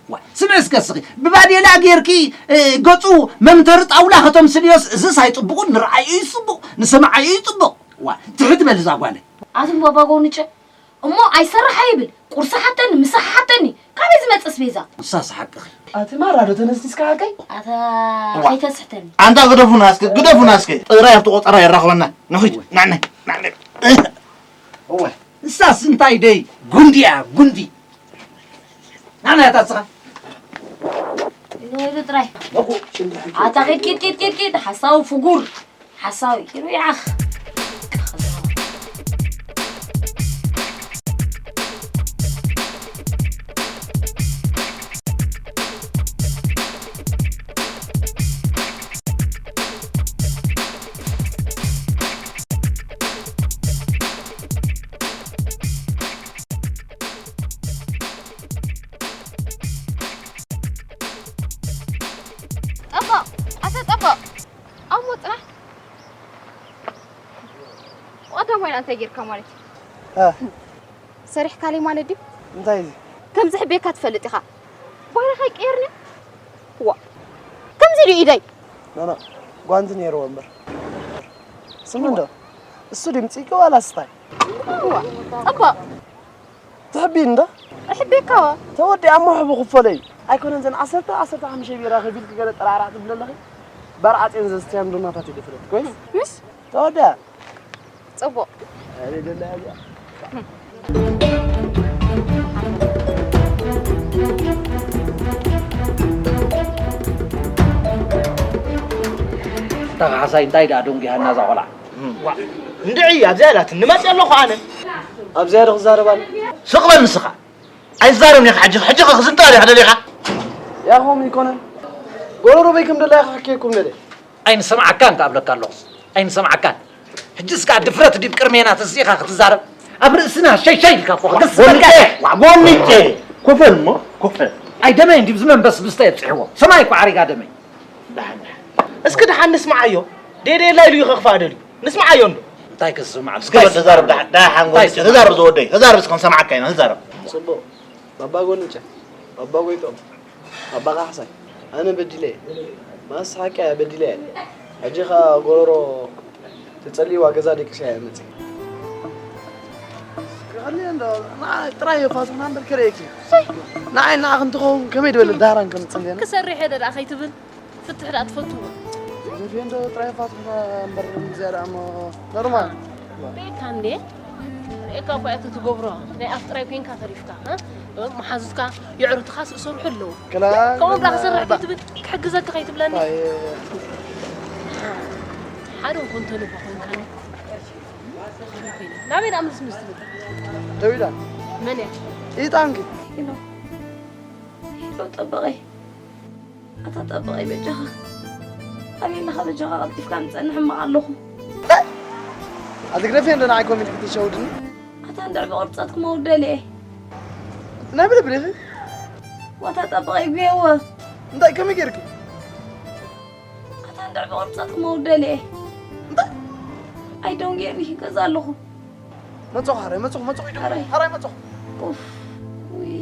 እዋ፣ ስምዒ እስከ እስኺ፣ ብባዴላ ጌርኪ፣ እ፣ ገጹ መምተሪ ጣውላ ከተምስልዮስ፣ እዝስ ኣይጽቡቕን፣ ንረኣዮ እዩ ጽቡቕ፣ ንሰምዓዮ እዩ ጽቡቕ። እዋ፣ ትሕት በል እዛ ጓለይ። ኣትም ባባ ጎንጨ፣ እሞ ኣይሰርሕ ኣይብል፣ ቁርሲ ሓተኒ፣ ምሳ ሓተኒ፣ ካበይ ዝመጽእ ኣስቤዛ? ንሳስ ሓቅኺ። ኣቲ ማራ ዶ ተነስቲስካ ሓቀይ? ኣታ እዋ። ከይተስሕተኒ። ኣንታ ግደፉና እስከ፣ ግደፉና እስከ። ጥራይ ኣብቲ ቆጸራ የራኽበና። ንኺድ፣ ናዕናይ፣ ናዕናይ። እወ። ንሳስ እንታይ ደይ? ጉንዲ እያ፣ ጉንዲ። ናዕናይ ኣታ ንስኻ። ኢሉ ኢሉ ጥራይ። ኣታ ኪድ፣ ኪድ፣ ኪድ፣ ኪድ፣ ኪድ፣ ሓሳዊ ፍጉር። ሓሳዊ ኪዱ ይዓኽ። ጠቦቕ፣ ኣታ ጠቦቕ። ኣብ ሞት ጽናሕ። ብቐዳማይ እንታይ ጌርካ ማለት እዩ? እ። ሰሪሕካለይ ማለት ድዩ? እንታይ እዚ? ከም ዝሕበየካ ትፈልጥ ኢኻ። ባይረኻ ይቀየርኒ? ዋ። ከምዚ ኢሉ ኢደይ። ኖ፣ ኖ። ጓንቲ ነይርዎ እምበር። ስሚ እንዶ። እሱ ድምፂ ዋላ ስታይ? ዋ። ጠቦቕ። ትሕቢ እንዶ? እሕቤካዋ። ተወዲኣ እሞ ሕቡ ክፈለዩ። ኣይኮነን ዘን ዓሰርተ፣ ዓሰርተ ሓሙሽተ ቢራ ከፊልኪ ገለ ጠራዕራዕ ትብሊ ኣለኺ? ባር ዓፅየን ዘስትያን ዶ ናታት ይደፍረት። ኮይስ? ምስ? ተወዲኣ። ጽቡቕ። ኣነ ደላ እዚኣ። እታ ካሕሳይ እንታይ ደኣ ደንጒሃና እዛ ቆልዓ? ዋ፣ እንድዒ ኣብዚኣ ኢላትኒ መፅእ ኣለኹ ኣነ። ኣብዚኣ ዶ ክዛረብ ኣሎ? ስቕ በል ንስኻ። ኣይዛረብን ኢኻ ሕጂ፣ ሕጂ ከ ክዝንጠል ኢኻ ደሊኻ? ያኾም ይኮነን። ጎረሮበይ ከም ደላይኻ ክኬኩም ደለ። ኣይንሰምዓካን ከኣ እብለካ ኣለኹ። ኣይንሰምዓካን። ሕጂ እስከ ድፍረት ድብ ቅድሜና ተስኢኻ ክትዛረብ? ኣብ ርእስና ሸይሸይ ኢልካ እኮ ክስበልካ። ጎኒጨ፣ ጎኒጨ። ኮፈል እሞ፣ ኮፈል። ኣይ ደመይ እንዲብ ዝመንበስ ብስተ የብፅሕዎ። ሰማይ እኮ ዓሪጋ ደመይ። ደሓን፣ ደሓን። እስኪ ደሓን ንስምዓዮ። ዴዴ ላይ ኢሉ ይኸኽፋ ደልዩ። ንስምዓዮ እንዶ። እንታይ ክስምዓ? እስኪ በል ተዛረብ፣ ደሓን፣ ደሓን እንታይ ጎኒጨ። ስምዓ? ተዛረብ ዝወደይ፣ ተዛረብ እስከ ንሰምዓካ ኢና፣ ተዛረብ። ጽቡቕ። ባባ ጎኒጨ፣ ባባ ጎይቶም፣ ባባ ካሕሳይ፣ ኣነ በዲለ እየ። ማስ ሓቂ እያ፣ በዲለ እየ። ሕጂ ኸኣ ጎረሮ ተጸልይዋ ገዛ ደቂሰ እየ መጺእ። ክቐልየ እንዶ፣ ንዓ ጥራይ እየ ፋትሑና እምበር ከርእየኪ። ንዓይ ንዓኺ እንትኸውን ከመይ ዝበለ ዳህራን ከም ጽልየና። ክሰርሕ እየ ደኣ ከይትብል፣ ፍትሕ ደኣ ትፈትዎ። ደፊኦ እንዶ ጥራይ ፋትሑና እምበር እዚኣ ደኣ እሞ ኖርማል። ርእየካ እንዴ? ርእየካ እኮ እያ እቲ ትገብሮ። ናይ ኣፍ ጥራይ ኮይንካ ተሪፍካ፣ እ? መሓዙትካ የዕሩትኻ ዝእሰሩ ኣለዉ። ክላ-፣ ከምኡ ደኣ ክሰርሕ ባ-፣ ከይትብል፣ ክሕግዘካ ከይትብለኒ። ኣይ። ሓደ እንኮ እንተልቦ ኮይንካኒ። ናበይ ደኣ ምልስ ምስ ትብል? ደዊላ። መን እያ? ኢጣንኪ። ኢሎ። ኢሎ ጠበቐይ። ኣታ ጠበቐይ በጃኻ፣ ኣበይ ኣለኻ? በጃኻ ቀልጢፍካ ምጸኒ፣ ሕማቕ ኣለኹ። ኣቲ ግደፊ እንዶ ንዓይ ኮሜንት ክትሸውድኒ። ኣታ እንድዕ ብቕርጸትኩም ኣውደልየ። ናይ ብልብልኺ? ዋታ ጠበቐይ ጉየወ። እንታይ ከመይ ጌርኪ? ኣታ እንድዕ ብቕርጸትኩም ኣውደልየ። እንታይ? ኣይ ዶንጌሪ ገዛ ኣለኹ። መጽኹ ሓራይ፣ መጽኹ፣ መጽኹ ኢዱ። ሓራይ። ሓራይ መጽኹ። ኡፍ፣ ውይ፣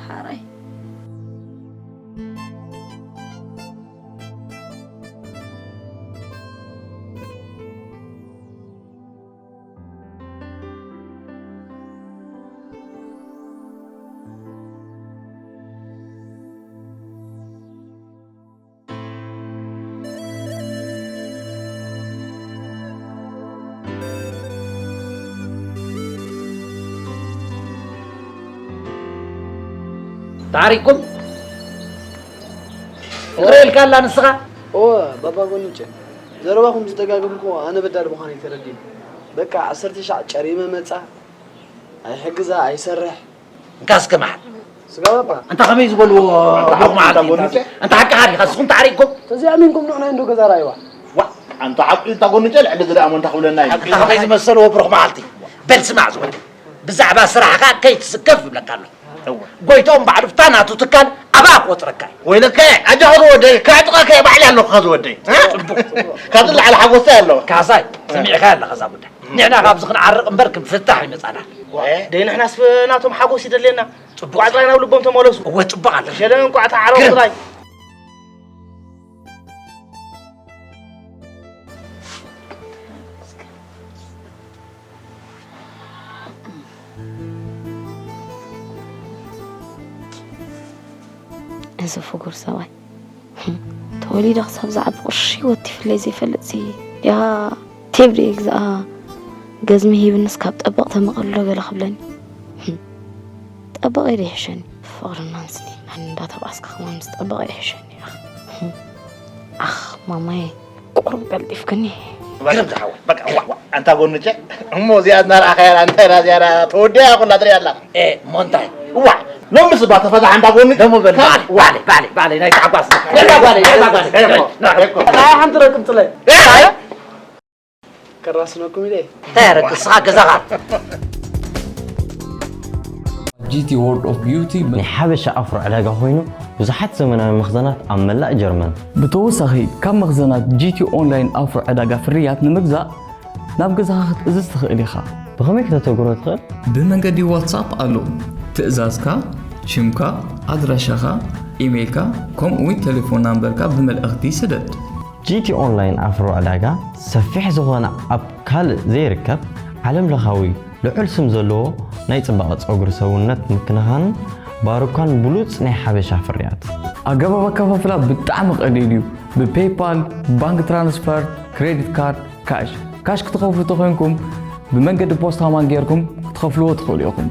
ሓራይ። ታሪኩም ፍቅረ ኢልካ ኣላ ንስኻ? እወ፣ ባባ ጎኒጨ። ዘረባኹም ዝደጋገምኩዎ ኣነ በዳል ምዃነይ ተረዲእኒ። በቃ፣ ዓሰርተ ሻዕ ጨሪመ መጻ፣ ኣይሕግዛ፣ ኣይሰርሕ። እንካ እስከ መሓል። ስጋ ባባ። እንታ ከመይ ዝበልዎ ብሩኽ መዓልቲ? እንታ ሓቅኻ ዲኻ? ንስኹም ተዓሪቕኩም? ተዘይኣሚንኩም ንዑ ናይ እንዶ ገዛ ራእይዋ። ዋ፣ ኣንታ ሓቂ እንታ ጎኒጨ ልዕሊ እዚ ደኣ እሞ እንታ ክብለና እዩ? እንታ ከመይ ዝመሰልዎ ብሩኽ መዓልቲ? በል ስማዕ ዝወደይ፣ ብዛዕባ ስራሕኻ ከይትስከፍ ይብለካ ኣለኹ። እወ። ጎይትኦም ባዕሉ ብታ ናቱ ትካል ኣባኣ ክቆጽረካ እዩ። ወይለከ፣ ኣጆኻ ዝወደይ፣ ከዕጥቐካ እየ ባዕለይ ኣለኹ ዝወደይ። እ? ጽቡቕ። ካብዚ ንላዕሊ ሓጎስታይ ኣለዋ። ካሕሳይ፣ ሰሚዕካያ ኣለኻ እዛ ጉዳይ። ንሕና ካብዚ ክንዓርቕ እምበር ክንፍታሕ ኣይመጻናን። እ? ደይ ንሕናስ ናቶም ሓጎስ ይደልየና። ጽቡቕ። ቋጽራ ናብ ልቦም ተመለሱ። እወ፣ ጽቡቕ ኣለኻ። ሸለ እንቋዕ ተዓረቑ ግርም። ጥራይ። እዚ ፍጉር ሰብኣይ፣ ተወሊደ ክሳብ ዝዓቢ ቅርሺ ወቲፍለይ ዘይፈልጥ ሲ፣ ያ ቴብ ደይ ግዝኣ፣ ገዝሚ ሂብንስ ካብ ጠበቕ ተመቐሎ ገለ ክብለኒ። ጠበቐይ ዶ ይሕሸኒ? ፍቕርናን ስኒትናን እንዳተባእስካ ከማን ምስ ጠበቐይ ይሕሸኒ። ኣኽ፣ ኣኽ፣ ማማየ፣ ቁሩብ ቀልጢፍክኒ። ግርም ዝሓወይ፣ በቃ፣ ዋ፣ ዋ፣ ኣንታ ጎንጨ፣ እሞ እዚኣ እናረኣኻያ፣ ኣንታ ኢላ እዚኣ ተወዲኣ ኩላ ትሪኣ ኣላ። ኤ፣ ሞንታይ። ዋ፣ ሎምስ እባ ተፈታሕ ኣንታ ጎንጨ። ደሞ በል፣ ባዕለይ፣ ዋ። ባዕለይ፣ ባዕለይ፣ ባዕለይ፣ ናይ ታዕጓስ። የላ ጓለይ፣ የላ ጓለይ። ኤ፣ ሞ፣ ና። ኤ፣ ሞ። ኣይ፣ ሓንቲ ረቅም ጥለ። ኤ፣ ኣይ። ከራስነኩም ኢለ። እንታይ ያረግ? ንስኻ ገዛኻ። ጂቲ ወርልድ ኦፍ ቢዩቲ ናይ ሓበሻ ኣፍሮ ዕዳጋ ኮይኑ፣ ብዙሓት ዘመናዊ መኽዘናት ኣብ መላእ ጀርመን። ብተወሳኺ፣ ካብ መኽዘናት ጂቲ ኦንላይን ኣፍሮ ዕዳጋ ፍርያት ንምግዛእ፣ ናብ ገዛኻ ክትእዝዝ ትኽእል ኢኻ። ብኸመይ ክተተግብሮ ትኽእል? ብመንገዲ ዋትሳፕ ኣሎ። ትእዛዝካ፣ ሽምካ፣ ኣድራሻኻ፣ ኢሜይልካ፣ ከምኡ እውን ቴሌፎን ናምበርካ ብመልእኽቲ ስደድ። ጂቲ ኦንላይን ኣፍሮ ዕዳጋ ሰፊሕ ዝኾነ ኣብ ካልእ ዘይርከብ ዓለምለኻዊ ልዑል ስም ዘለዎ ናይ ጽባቐ ጸጉሪ ሰውነት ምክንኻንን ባሩካን ብሉጽ ናይ ሓበሻ ፍርያት። ኣገባብ ኣከፋፍላ ብጣዕሚ ቀሊል እዩ። ብፔይፓል፣ ባንክ ትራንስፈር፣ ክሬዲት ካርድ፣ ካሽ። ካሽ ክትኸፍሉ ተኾይንኩም ብመንገዲ ፖስታ ማን ጌርኩም ክትኸፍልዎ ትኽእሉ ኢኹም።